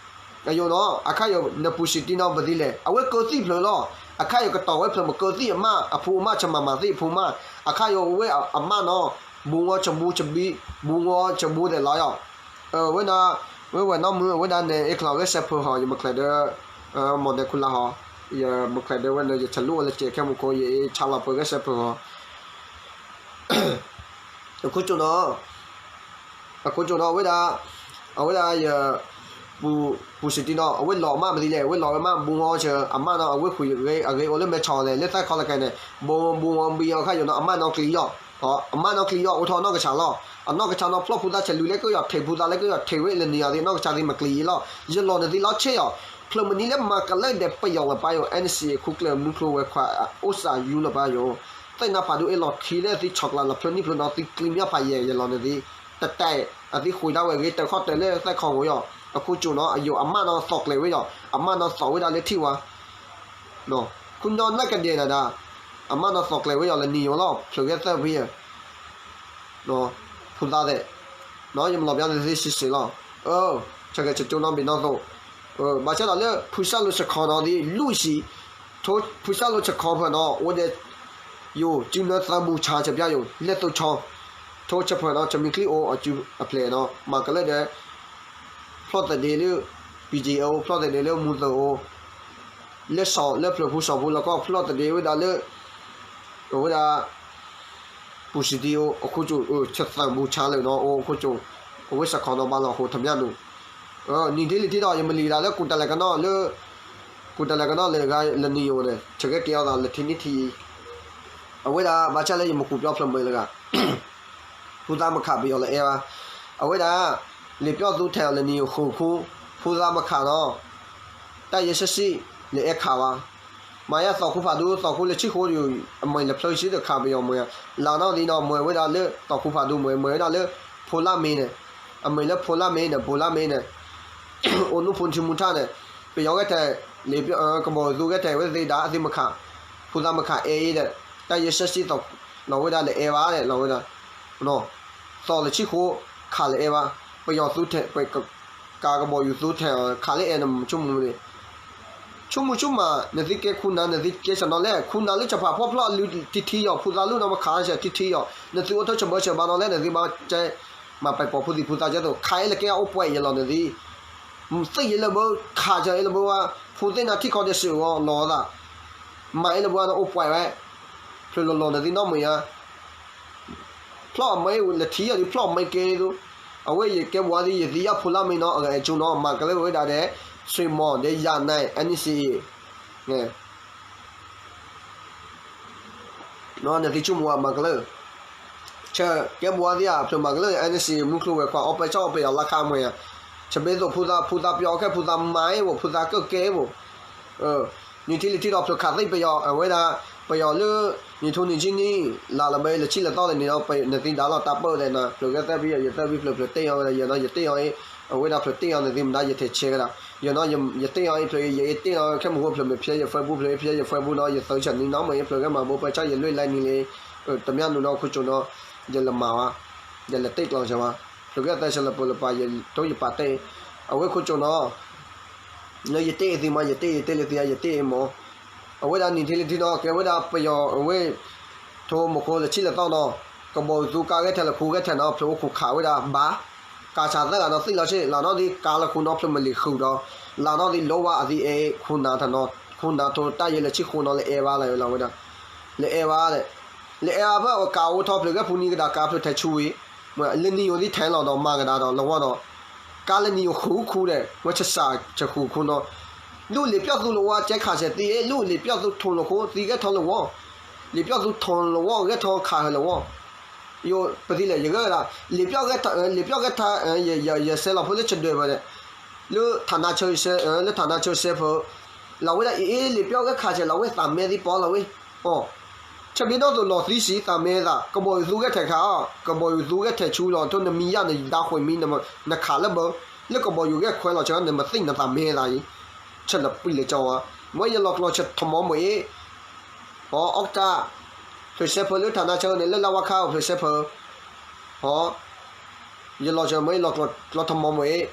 အယိာ်နီၤ အခါယိာ် နပူၤစံတံနီၤ ပသံလဲၣ် အဝဲကၢသံၣ်ဖျၢၣ်လီၤ အခါယကတီၢ်ဝဲဖျၢၣ်မကၢသံၣ်အမၢ် အဖူအမၢ် ဆမၤမၤသံၣ်အဖူမၢ်, အခါယဝဲအမၢ်နီၤ, ဘူးဝီၤဆဘူးဆဘံ, ဘူးဝီၤဆဘူးသဲးလီၤယီၤ. ဝဲဒၣ်, ဝဲဝဲၢ်နီၢ်မုၢ် ဝဲဒၣ်န့ၣ် အ့ၣ်ချီဂဲၤစဲးဖၢဟီ ယမၤချဲးဒီး မီၢ်ဒဲခူလါဟီ, ယမၤချဲးဒီးဝဲန့ၣ် ယဆလူးအီၤလၢကဲခဲမူခိ ယအ့ၣ်ဆါလီၤပှဲၤဂဲၤစဲးဖၢဟီ အခိၣ်ကၠိနီၤ, အခိၣ်ကၠိနီၤ အဝဲဒၣ်, အဝဲဒၣ်ယ, ပူၤစံးတံနီၤ အဝဲလီၤအမၢ်မနုၤလဲၣ်, အဝဲလီၤဝဲမၢ်ဘူးဟီၣ်ဆၢ အမၢ်နီၤ အဝဲဃုာ်အဂ့ၤအိၣ်လၢမဲဆီလဲၣ် လၢသၣ်ခီလၢကဲန့ၣ် ဘူးဘူးဝီၤဘံအီၤခါယိနီၤ အမၢ်နီၤကျံၤယီၤ, အမၢ်နီၤကျံၤယီၤ အိၣ်ထီၣ်နီၢ်ကဆးလီၤ, အနီၢ်ကဆးနီၤ ဖျီၣ်ဖူသးဆဲးလူၤလၢကယီၤ ထံးဖူသးလၢကယီၤ ထံးဝဲလၢနံၤယၤသ့ၣ်နီၢ်ကဆးသ့ၣ်မၤကျံၤယီၤလီၤ, ယလီၤန့ၣ်သ့ၣ်လီၤဆဲးယီၤ, ဖျၢၣ်မနုၤလၢမၤကလၢဒဲးပယီၤဝဲပၢ်ယိၤ NCA ခူကျၢၢ်မုၢ်ကျိၤဝဲၤခွါအိၣ်စးယူလီၤပၢ်ယိၤ သ့ၣ်နါဖးဒိၣ်အ့ၣ်လီၤထံလၢသ့ၣ်ဆီကျါလီၤ ဖျၢၣ်နံၣ်ဖျၢၣ်နီၤ သ့ၣ်ကျံမၠၣ်ဖးယဲၢ် ယလီၤန့ၣ်သ့ၣ်, တတဲာ်, အသ့ၣ်ဃုာ်ဒၣ်ဝဲဂ့ၤ တၢ်ခီၣ်တၢာ်လၢသၣ်ခီဂီၤယီၤ, အခိၣ်ကၠိနီၤ အယိာ်အမၢ်နီၤသီၣ်ကျဲၤဝဲယီၤ, အမၢ်နီၤသီၣ်ဝဲဒၣ်လၢထံၣ်ဝါ, ခူညီနၢ်ကဒဲးနၤဒၣ်, အမၢ်နီၤသီၣ်ကျဲၤဝဲယီၤလၢနံၤယိၤလီၤ ဖျၢၣ်ဂဲၤသၢဖံယဲၢ် ဖိသၣ်သဲး, ယမၤလီၤပျါန့ၣ်သ့ၣ်စံးစ့ၢ်လီၤ, ဆၢဂဲၤဆၢကၠိနီတဘ့ၣ်နီၣ်သိး, ဘၣ်ဆၣ်ဒီးလၢဖုစၢ်လိာ်ဆၢခီနီၤသ့ၣ် လွံၢ်ဆံ, ထိဖုစၢ်လိာ်ဆၢခီဖၢၣ်နီၤ အိၣ်ဒဲး, ယိၤ စုနၢသၢမူဆါဆၢပျၢ်ယိၤ လဲၣ်သိးဆီ, ထိဆၢဖၢၣ်နီၤ ဆၢမုၢ်ချံအိၣ်အစုအဖျဲၣ်နီၤ မၤကလၢဒဲး ဖျီၣ်သဒ့လၢ ပံၣ်ကၠံၣ်အိၣ် ဖျီၣ်သဒ့လၢမူသိးအိၣ်, လၢစီၤလၢဖျၢၣ်ဖိစီၤဖိလီၤကီၢ် ဖျီၣ်သဒ့ဝဲဒၣ်လၢ အဝဲဒၣ် ပူၤစံးတံအိၣ် အခိၣ်ကၠိ ဆၢသၢမူဆါလၢာ်နီၤ အိၣ်အခိၣ်ကၠိ, အဝဲစခီနီၤဘၣ်လီၤအဃိထီၣ်မၠၣ်နုာ်, နံၤထံလံၤထံဒီး ယမၤလံၤဒၣ်လၢကူၣ်တၢ်လဲၤကနီၣ်လၢ, ကူၣ်တၢ်လဲၤကနီၣ်လၢဂၤလၢနံၤယိၤန့ၣ် ဆၢကဲကဲအီၤသးလၢထံနံၣ်ထံအံၤ, အဝဲဒၣ်ဘၣ်ဆၣ်လၢယမၤကူးပၠီဖျၢၣ်မုာ်လၢဂၤ ဖိသၣ်မခးပယီၤလၢအဲၣ်ဘၣ်, အဝဲဒၣ် လံာ်ပျီၣ်သူထဲအီၤလၢနံၤယိၤဃုာ်ခူ, ဖိသၣ်မခးနီၤ, တၢ်ယဲၢ်ဆံဆံ လၢအဲၣ်ခးဘၣ်, မၤယါသီၣ်ခူဖးဒူ သီၣ်ခူလၢဆံၣ်ဃိဒီး အမ့ၢ်လၢဖျၢၣ်ဆံတခးပယီၤမ့ၢ်, လၢနီၢ်ဒ်နီၤ မ့ၢ်ဝဲဒၣ်လၢသီၣ်ခူဖးဒူမ့ၢ် မ့ၢ်ဝဲဒၣ်လၢ ဖိလၢ်မ့ၢ်န့ၣ်, အမ့ၢ်လၢဖိလၢ်မ့ၢ်န့ၣ် ဖိလၢ်မ့ၢ်န့ၣ် အိၣ်နုၢ်ဖိထံမူထၣ်န့ၣ်, ပယီၤဂဲၤထဲ, လံာ်ပျီၢ် ကဘီယူၤသူဂဲၤထဲဝဲသ့ၣ်ဒၣ်အသ့ၣ်မခး, ဖိသၣ်မခးအဲၣ်အံၤဒီး, တၢ်ယဲၢ်ဆံဆံသီၣ်, လီၤဝဲဒၣ်လၢအဲၣ်ဘၣ်န့ၣ် လီၤဝဲဒၣ်, သီၣ်လၢဆံၣ်ဃိ, ခးလၢအဲၣ်ဘၣ်, ပယီၤသူထဲ, ကးကဘီယူၤသူထဲအီၤ ခးလၢအဲၣ်န့ၣ် ဆိကမိၣ်န့ၣ်, ဆိကမိၣ်ဆိကမး နသုကဲခူနၢ် နသုကဲဆၢနီၤလဲၣ် ခူနၢ်လၢဆၣ်ဖးဖီၣ်ဖျီၣ်အလုၢ်ထံထံအီၤ ဖိသၣ်လုၢ်နီၤမခးဆၢထံထံအီၤ နသုအိၣ်ထီၣ်ဆၢဘၢဆၢဘါနီၤလဲၣ် နသုဘၣ်ကဲ မၤပဲာ်ပိာ်ဖိသံၣ်ဖိသၣ်ကဲသိး ခးအဲၣ်လၢကဲအိၣ်ပှဲၤယလီၤနသ့, သ့ၣ်ယလၢဘၣ် ခးဆၢအဲၣ်လၢဘၣ်ဝဲ ဖိသ့ၣ်နၤထံၣ်ခီဒဲးစၢၤဝဲလီၤသး, မၤအဲၣ်လၢဘၣ်ဝဲန့ၣ်အိၣ်ပှဲၤဝဲ, ဖျၢၣ်လီၤလီၤနသ့ၣ်နီတမံၤဧါ ဖျီၣ်အမဲလၢထံအီၤဒ်ဖျီၣ်အမဲကဲသိး, အဝဲယကဲပှၤဒ်ယသံယၣ်ဖိလၢမ့ၢ်နီၤ အဂၤအကျိၤနီၤ မၤကလၢဝဲဒၣ်ဒီး ဆွေမော် ဒီး ယၤနဲၣ် NCA နသ့ၣ်ဆိကမိၣ်မၤကလၢ, ဆၢကဲပှၤသ့ၣ်ဧါ ဖျၢၣ်မၤကလၢ NCA မုၢ်ကျိၤဝဲၤကွာ် အီပၢဆၣ်အီပယီၤလၢခါမွဲဧါ, ဆၢဘ့သိးဖိသၣ် ဖိသၣ်ပျီခဲ ဖိသၣ်မၤအ့ၣ်ဘိ ဖိသၣ်ကၢၣ်ကဲအ့ၣ်ဘိ နံၣ်ထံလံၤထံဒီးဖျၢၣ်ခးသ့ၣ်ပယီၤ အဝဲဒၣ် ပယီၤလၢ နံၣ်ထူနံၣ်ဆံနံၣ် လၢလၢဘၣ်လၢဆံလၢသီန့ၣ်န့ၣ်ဒီး နသ့ၣ်ဒါလီၤတၢ်ပၢၢ်သဲးနီၤ ဖျၢၣ်ဂဲၤသၢဖံ ယသၢဖံဖျၢၣ်ဖျၢၣ်တ့ၢ်အီၤဝဲဒၣ် ယနီၤယတ့ၢ်အီၤအ့ၣ် အဝဲဒၣ်ဖျၢၣ်တ့ၢ်အီၤန့ၣ်သ့ၣ်မတၤယထဲးဆဲကဒီး ယနီၤယတ့ၢ်အီၤအ့ၣ် ဖျၢၣ်ယတ့ၢ်အီၤခဲမုၢ်ဃိဖျၢၣ်မဲာ်ဖျဲးယ Facebook ဖျၢၣ်ဖျဲးယ Facebook နီၤ ယသၢဆၢနံၤနီၤမ့ၢ်အ့ၣ် ဖျၢၣ်ဂဲၤမၤဘိပၢဆၣ်ယလွဲၢ်လဲၢ်နံၤလံ တမၢ်နုာ်နီၤခိၣ်ကၠိနီၤ ယလဲၤမၤဝဲ ယလဲၤတ့ၢ်ကျီၤဆၢဝဲ ဖျၢၣ်ဂဲၤသၢဆၢလၢပၢလၢပၤယတိယပာ်တ့ၢ် အဝဲခိၣ်ကၠိနီၤ လၢယတ့ၢ်အသ့မး ယတ့ၢ်ယတ့ၢ်လၢသ့ဧါ ယတ့ၢ်အ့ၣ်မး အဝဲဒၣ်နံၣ်ထံလံၤထံနီၤ ကဲဝဲဒၣ်ပယီၤအဝဲ ထိမိၢ်ခိလၢဆံလၢသီနီၤ ကဘီယူၤသူကါဂဲၤထဲလၢခူဂဲၤထဲနီၤ ဖျၢၣ်အိၣ်ခိးခးဝဲဒၣ်ဘၣ် ကးဆးသၢဂၤနီၤသံလီၤဆ့ လၢနီၢ်သံကါလၢခူနီၤဖျၢၣ်မ့ၢ်လံၤဃုာ်ဒီး လၢနီၢ်သံလိဝါအသံအဲၣ် ခူနၤထနီၤ ခူနၤထိတၢ်ယဲလၢဆံဃိနီၤလၢအဲၣ်ဘၣ်လၢဝဲဒၣ် လၢအဲၣ်ဘၣ် လၢအဲၣ်ဘၣ်ဖဲအကးအိၣ်ထီၣ်ဖျၢၣ်ဂဲၤဖူနံၤကဒါကါဖျၢၣ်ထဲဆူဝံၤ လၢနံၤယိၤသံထဲလီၤဒီးမၤကဒါဒီးလၢဝီဒီး ကါလၢနံၤယိၤဃုခူဒီး ဝဲဆစးဆဃုခူနီၤ ဒ်လံာ်ပျီၣ်သူလၢဝီကဲခးစဲးသံအဲၣ် ဒ်လံာ်ပျီၣ်သူထိၣ်လီၤခိသံဂဲၤထီၣ်လၢဝီ လံာ်ပျီၣ်သူထိၣ်လၢဝီဂဲၤထီၣ်ခးဟၢလၢဝီ ယိၤပသံလဲၣ် ယဂဲၤဒၣ် လံာ်ပျီၣ်ဂဲၤထီၣ် လံာ်ပျီၣ်ဂဲၤထီၣ် ယဆဲးလီၤဖိလၢဆဒၢးဝဲဒၣ် လၢထးနါဆၢ လၢထးနါဆၢစဲးဖၢ လီၤဝဲဒၣ်အံၤ လံာ်ပျီၣ်ဂဲၤခးစဲးလီၤဝဲသးမဲသံပီလီၤဝဲ အိ ဆၢဘ့ဒီသိးလီၤသံစံးသးမဲသး ကဘီယူၤသူဂဲၤထဲခးအီၤ ကဘီယူၤသူဂဲၤထဲဆူလီၤ ထိၣ်နမံယၣ်နဒါဃုာ်မံ နခးလၢဘၢ လၢကဘီယူၤဂဲၤခွဲးလီၤဆၢ နမၤသံနသးမဲသးအံၤ ဆၢလၢပံလၢကၠီဝါ မ့ၢ်ယလီၤကျိာ်ဆၢထမီမ့ၢ်အ့ၣ် အီ အီကတၢ် ဖျၢၣ်စဲးဖၢလၢထးနါဆၢန့ၣ် လၢလၢဝါခါအဖျၢၣ်စဲးဖၢ အီ ယလီၤဆၢမ့ၢ်ယလီၤကျိာ်ထမီမ့ၢ်အ့ၣ်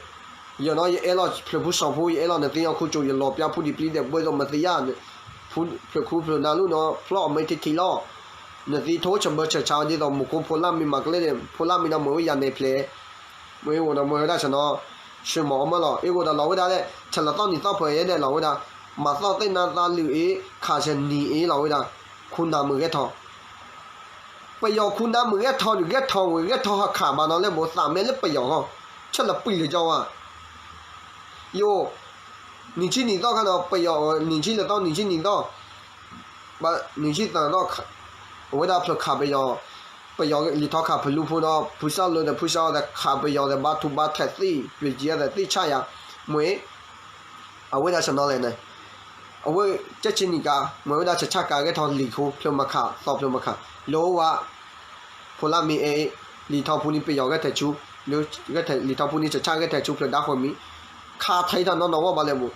ယနီၤယအဲၣ်လီၤဖျၢၣ်ဖိစီၤဖိ ယအဲၣ်လီၤနသ့ၣ်ညါခိၣ်ကၠိ ယလီၤပျါဖူဒံးပျံၤဒဲးဘှဲသိးမၤသံယါန့ၣ် ဖျၢၣ်ခူဖျၢၣ်နၤလူၢ်နီၤ ဖျီၣ်အမဲာ်ထံထံလီၤ. နသံထိဆၢဘၢဆၢဆါဒ်သိးမူခိၣ်ဖိလၢ်မံမၤကလဲၣ်န့ၣ် ဖိလၢ်မံနီၤ မ့ၢ်ဝဲယၤနဲၣ်ဖျဲး မ့ၢ်ဝဲဒီးမ့ၢ်ဝဲဒၣ်ဆနီၤ ဆှၢမၤအီၣ်မၢလီၤ. အ့ၣ်ဝဲဒီးလီၤဝဲဒၣ်လဲၣ် ဆၢလီၤသီၣ်နံၤသီၣ်ဖဲအံၤဒဲးလီၤဝဲဒၣ် မၤသီၣ်သ့ၣ်နါသးလုၢ်အ့ၣ် ခးဆၢနံၤအ့ၣ်လီၤဝဲဒၣ် ခူနၤမုၢ်ဂဲၤထီၣ် ပယီၤခူနၤမုၢ်ဂဲၤထီၣ်ဒုး ဂဲၤထီၣ်ဝဲ ဂဲၤထီၣ်ဟးခးဘၣ်နီၤလၢဘိသးမဲလၢပယီၤဂီၢ် ဆၢလီၤပံာ်လၢကၠီဝါ ယိၤ နံၣ်ဆံနံၤသီၣ်ခါနီၤ ပယီၤ နံၣ်ဆံလၢသီ နံၣ်ဆံနံၤသီၣ် နံၣ်ဆံသၢသီၣ် အဝဲဒၣ်ဖျၢၣ်ခးပယီၤ ပယီၤလံာ်ထီခးဖလူဖိနီၤ ဖုစၢ်လၢဒီးဖုစၢ်အီၤဒီးခးပယီၤဒီးဘါထူဘါထဲးသံ ပယီၤကံအီၤဒီးသံဆၣ်ယၤ မ့ၢ် အဝဲဒၣ်ဆနီၤလဲၣ်န့ၣ် အဝဲကဲဆံနံၤကါ မ့ၢ်ဝဲဒၣ်ဆဆၣ်ကါ ဂဲၤထီၣ်လံာ်ခူ ဖျၢၣ်မၤခး သီဖျၢၣ်မၤခး လၢဝါ ဖိလၢ်မံအဲၣ် လံာ်ထီဖူန့ၣ်ပယီၤဂဲၤထဲးဆူ လၢ လံာ်ထီဖူန့ၣ်ဆဆၣ်ဂဲၤထဲးဆူဖျၢၣ်ဒါဃီမံၤ ခးထဲးထီၣ်နီၢ်နီၢ်ဝဲဘၣ်လဲၣ်မူ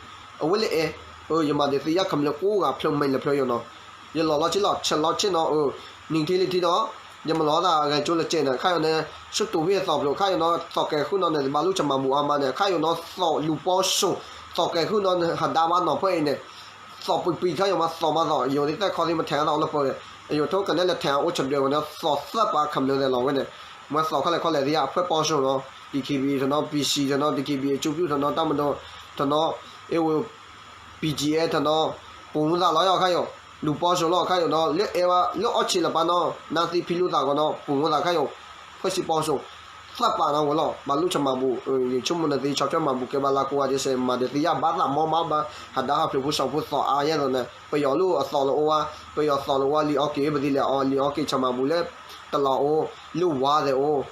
အဝဲလၢအဲၣ် အၢ ယမၤဒုးသ့ယါခမျၢၢ်ကိးဂၤဖျၢၣ်မဲာ်လၢဖျၢၣ်ယိာ်နီၤ ယလီၤလီၤဆ့လီၤ ဆဲးလီၤဆ့နီၤ အၢ နံၣ်ထံလံထံနီၤ ယမၤလီၤသးဂဲၤကၠိလၢကဲန့ၣ် ခါယိာ်န့ၣ် ဆူတူၢ်ဝံၣ်အသီဖျၢၣ် ခါယိာ်နီၤ သီၣ်ကဲၤဃုနီၤန့ၣ် ဘၣ်လူၤဆၢမၤဘူၣ်အါမးန့ၣ် ခါယိာ်နီၤ သီၣ်လူၤပီၢ်စိၣ် သီၣ်ကဲၤဃုနီၤန့ၣ် ဟးဒါဘၣ်နီၤဖဲအံၤန့ၣ် သီၣ်ပံးပံးခါယိာ်မး သီၣ်မးသီၣ် ယိၤဒ်သဲခီသံမထဲအသးအိၣ်လၢပှဲၤ အယိၤထိကနဲလၢထဲအအိၣ်ဆၢဒၢးဝဲန့ၣ် သီၣ်သၢပာ်ခမျၢၢ်သဲးလီၤဝဲန့ၣ် မ့ၢ်သီၣ်ခဲလၢာ်ခီလဲၣ်သ့ဧါ အဖှဲၣ်ပီၢ်စိၣ်နီၤ DKBA ထနီၤ PC ထနီၤ DKBA ကၠိပျူၢ်ထနီၤ တၢ်မဒိ ထနီၤ အ့ၣ်ဝဲ BGF ထနီၤ ပူၤမူသးလီၤယီၤခါယိာ် လူၤပီၢ်စိၣ်လီၤခါယိာ်နီၤ လၢအဲၣ်ဝဲ လၢအီၣ်ဆံးလၢပာ်နီၤ နါသံဖံလူသးဂီၤနီၤ ပူၤမူသးခါယိာ် ဖှဲၣ်စံပီၢ်စိၣ် သၢပာ်နီၤဝဲလီၤ ဘၣ်လူၤဆၢမၤဘူၣ် ယဆိကမိၣ်န့ၣ်သ့ ဆီၣ်ထွဲမၤဘူၣ်ကဲဘၣ်လၢကိးဂၤဒဲးစဲး မၤဒုးသ့ယါဘၣ်သးမီဘၣ် ဟးဒါဟးဖျၢၣ်ဖိစီၤဖိသီၣ်အါယဲၢ်သိးန့ၣ် ပယီၤလၢအသီၣ်လၢအိၣ်ဝါ ပယီၤသီၣ်လၢအိၣ်ဝါ လံာ်အီက့ၤ ပသံလဲၣ်အီၤ လံာ်အီက့ၤဆၢမၤဘူၣ်လၢ တလီၤအိၣ် လၢဝါသဲးအိၣ်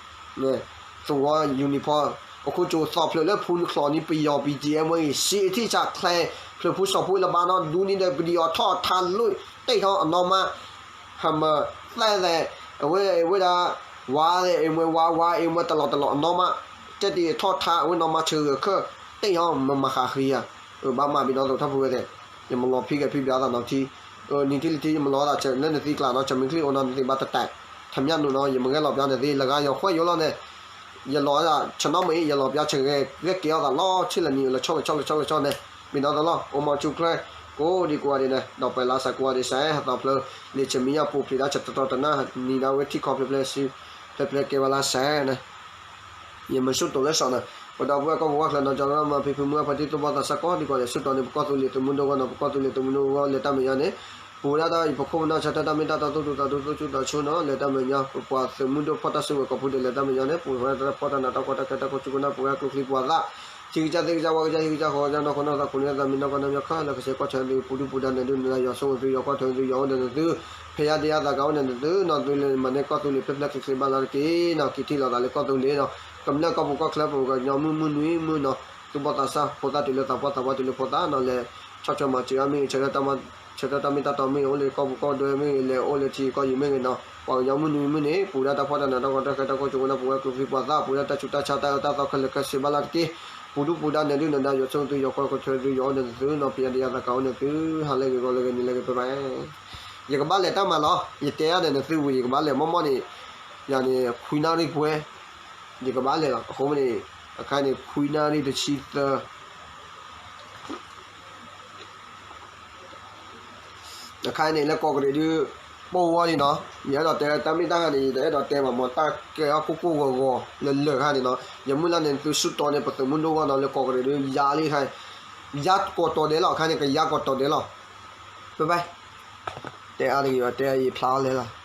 သဝီ uniform အခိၣ်ကၠိသီၣ်ဖျၢၣ်လၢဖူနချီးန့ၣ် ပယီၤ BGF မ့ၢ်ဂ့ၤ စံးအထံၣ်ဆးချဲ ဖျၢၣ်ဖိစီၤဖိလၢဘၣ်နီၤ ဒူန့ၣ်ဒီးပဒံးအီၤထီၣ်ထါလၢ တ့ၢ်ထီၣ်အနီၢ်မး ဟးမၤသဲသဲး အဝဲဝဲဒၣ် ဝါသဲးအံၤမ့ၢ်ဝါ ဝါအံၤမ့ၢ်တလီၤတလီၤအနီၢ်မး ကဲတ့ၢ်ထီၣ်ထါ အဝဲနီၢ်မးဆၢဂၢၤခၢၣ် တ့ၢ်ထီၣ်မၤမၤဃးဃံယၤ အဘၣ်မၤဘံၤဒီးသိးထီၣ်ပဝဲသဲး ယမၤလီၤဖံကဲဖံဘၣ်သးနီၤထံ နံၣ်ထံလံထံ ယမၤလီၤသးဆဲး လၢနသံကျါနီၤ ဆၢမုၢ်ချံအိၣ်နီၤ နသံဘၣ်တတဲး ထမၠၣ်နုာ်နီၤ ယမၤဂဲၤလီၤပျါန့ၣ်သ့ လၢဂၤယီၤဃွဲယိလီၤန့ၣ် ယလီၤဆၢနီၤမ့ၢ် ယလီၤပျါဆဲးဂဲၤကဲအီၤသးလီၤ ဆ့လၢနံၤလီၤဆီလီၤဆီလီၤဆီလီၤဆီန့ၣ် ဘံၤဒီးသိးလီၤ အိၣ်မၤဆူၣ်ချၢ ကိးဒံကိးဂၤဒဲးန့ၣ် ဒီးပှၤလၢစးကိးဂၤဒဲးစဲး ဟးသီဖျၢၣ် လံာ်ဆဲးမံယါပူၤဖျဲးတၢ်ဆၢတီတီတနၢ် နံၤဒီးဝဲထံခီဖျၢၣ်ဖျဲးစု ဖျဲးဖျဲးကဲဝဲလၢစဲးန့ၣ် ယမၤဆူၣ်တိာ်လၢစီၤန့ၣ် ပဒီပုၢ်ဝဲၢ်ကီၢ်ပူၤဝါချၢနီၤ ကၠီၤရၢမၤဖံဖုမုၢ်အဖါတံၢ်သူၣ်ဘီၣ်သးစၢ်ကိးဒံကိးဂၤဒဲး ဆူၣ်တီၢ်န့ၣ် ပကီၢ်သူလ့ၤသုးမုၢ်ဒိၣ်ဂီၢ်နီၤ ပကီၢ်သူလ့ၤသုးမုၢ်ဒိၣ်ဂီၢ် လဲၤတၢ်မဲာ်ညါန့ၣ် ပဝဲဒၣ်တၢ်အံၤ ပခိၣ်ပနၢ်ဆၢထၢၣ်တၢ်မ့ၢ်တၢ်တီ သူၣ်ဒူသးဒူ သူၣ်ဆူၣ်သးဆူၣ်နီၤ လဲၤတၢ်မဲာ်ညါ ပပှၤသုးမုၢ်ဒိၣ်ဖီၣ်တၢ်စုကဝဲၤကိးဖုဒဲး လဲၤတၢ်မဲာ်ညါန့ၣ် ပဝဲဒၣ်တၢ်ဖီၣ်တၢ်နးတၢ်ဖှီၣ်တၢ်ခဲတၢ်ကိးဆူၣ်ကနၣ် ပဝဲကျိချံပှၤသၣ် ထံကစၢ်သ့ကစၢ်ဝဲကစၢ် ဟံၣ်ကစၢ်ဃီကစၢ် နီၢ်ခိနီၢ်သးခိၣ်နၢ်သးမံနီၢ်ကီၢ်နီၢ်ယီၤခၢၣ် လၢကဆဲးကီၢ်ဆၢသု ပူၤဒူပူၤဒါနၢၤဒုနၢၤဒါ ယွၤဆိၣ်ဂ့ၤသု ယွၤကွၢ်ထွဲသု ယွၤအိၣ်ဒီးနသု ဖဲယါဒံယါသးကအိၣ်ဒီးနသု နီၢ်သုလၢမၤန့ၢ်ကီၢ်သူလ့ၤဖျဲၣ်ဖျဲၣ်ချ့ချ့ဘၣ်လၢတက့ၢ်နီၤ က့ၤထံၣ်လိာ်သးလၢကီၢ်သူလ့ၤနီၤ ကမျၢၢ်ကီၢ်ပူၤကီၢ်ချၢပကညီမုၢ်မုၢ်နွံမုၢ်နီၤ သူၣ်ဘီၣ်သးစၢ် ဖိသၣ်တုၤလၢသးပှၢ်သးပှၢ်တုၤလၢဖိသၣ်နီၤ လဲၤဆီၣ်ထွဲမၤစၢၤအါမ့ၢ်ဂ့ၤ ဆၢထၢၣ်တၢ်မ့ၢ်တၢ်တီမ့ၢ်ဂ့ၤ အိၣ်လၢကီၢ်ပူၤကီၢ်ဒွဲမ့ၢ်ဂ့ၤ လဲၤအိၣ်လၢထံကီၢ်ယံၤမ့ၢ်ဂ့ၤနီၤ ပှၤကညီမုၢ်နွံမုၢ်န့ၣ် ပူၤဒၣ်တၢ်ဖှီၣ်တၢ်နးတၢ်ဖှီၣ်တၢ်ဃဲတၢ်ကိးဆူၣ်ဝဲဒၣ် ပဝဲကျိချံပှၤသၣ် ပူၤဒၣ်တၢ်ဆူးတၢ်ဆါတၢ်အၢတၢ်သီခဲလၢာ်ခဲဆ့ဘၣ်လၢတက့ၢ် ပူၤဒူပူၤဒါနၢၤဒုနၢၤဒါ ယွၤဆိၣ်ဂ့ၤသု ယွၤကွၢ်ထွဲသု ယွၤအိၣ်ဒီးနသုနီၤ ဖဲယါဒံယါသးကအိၣ်ဒီးနသု ဟါလၢဂ့ၤဂီၤလၢဂ့ၤနံၤလၢဂ့ၤ bye bye ယကဘၣ်လဲၤတၢ်မၤလီၤ ယတဲအါဒီးနသုဝံၤ ယကဘၣ်လဲၤမီၢ်မီၢ်န့ၣ် ယၤန့ၣ် ခွံနၣ်ရံၣ်ပှဲၤ ယကဘၣ်လဲၤလီၤ အဃိမ့ၢ်န့ၣ် အခါန့ၣ် ခွံနၣ်ရံၣ်တဆံသၢ အခါန့ၣ် လၢကိးကရံးဒုး ပိၢ်ဝဲန့ၣ်နီၤ ယအဲၣ်ဒိးတဲတၢ်မ့ၢ်တၢ်ဟါန့ၣ် ယတအဲၣ်ဒိးတဲဘၣ်မ့ၢ် တၢ်ကဲအီၣ်ကိၢ်ကိၢ်ဂီၤဂီၤလၢလၢာ်ခါန့ၣ်နီၤ ယမုၢ်လၢ်န့ၣ် သုဆူၣ်တီၢ်န့ၣ် ပသုးမုၢ်ဒိၣ်ဂီၢ်နီၤ လၢကိးကရံးဒုး ယါလံခါ ယါကိးတီၤဒဲးလီၤ အခါန့ၣ် ကယါကိးတီၤဒဲးလီၤ bye bye တဲအါတဂ့ၤဘၣ် တဲအါယဖျါအီၤလဲၣ်လီၤ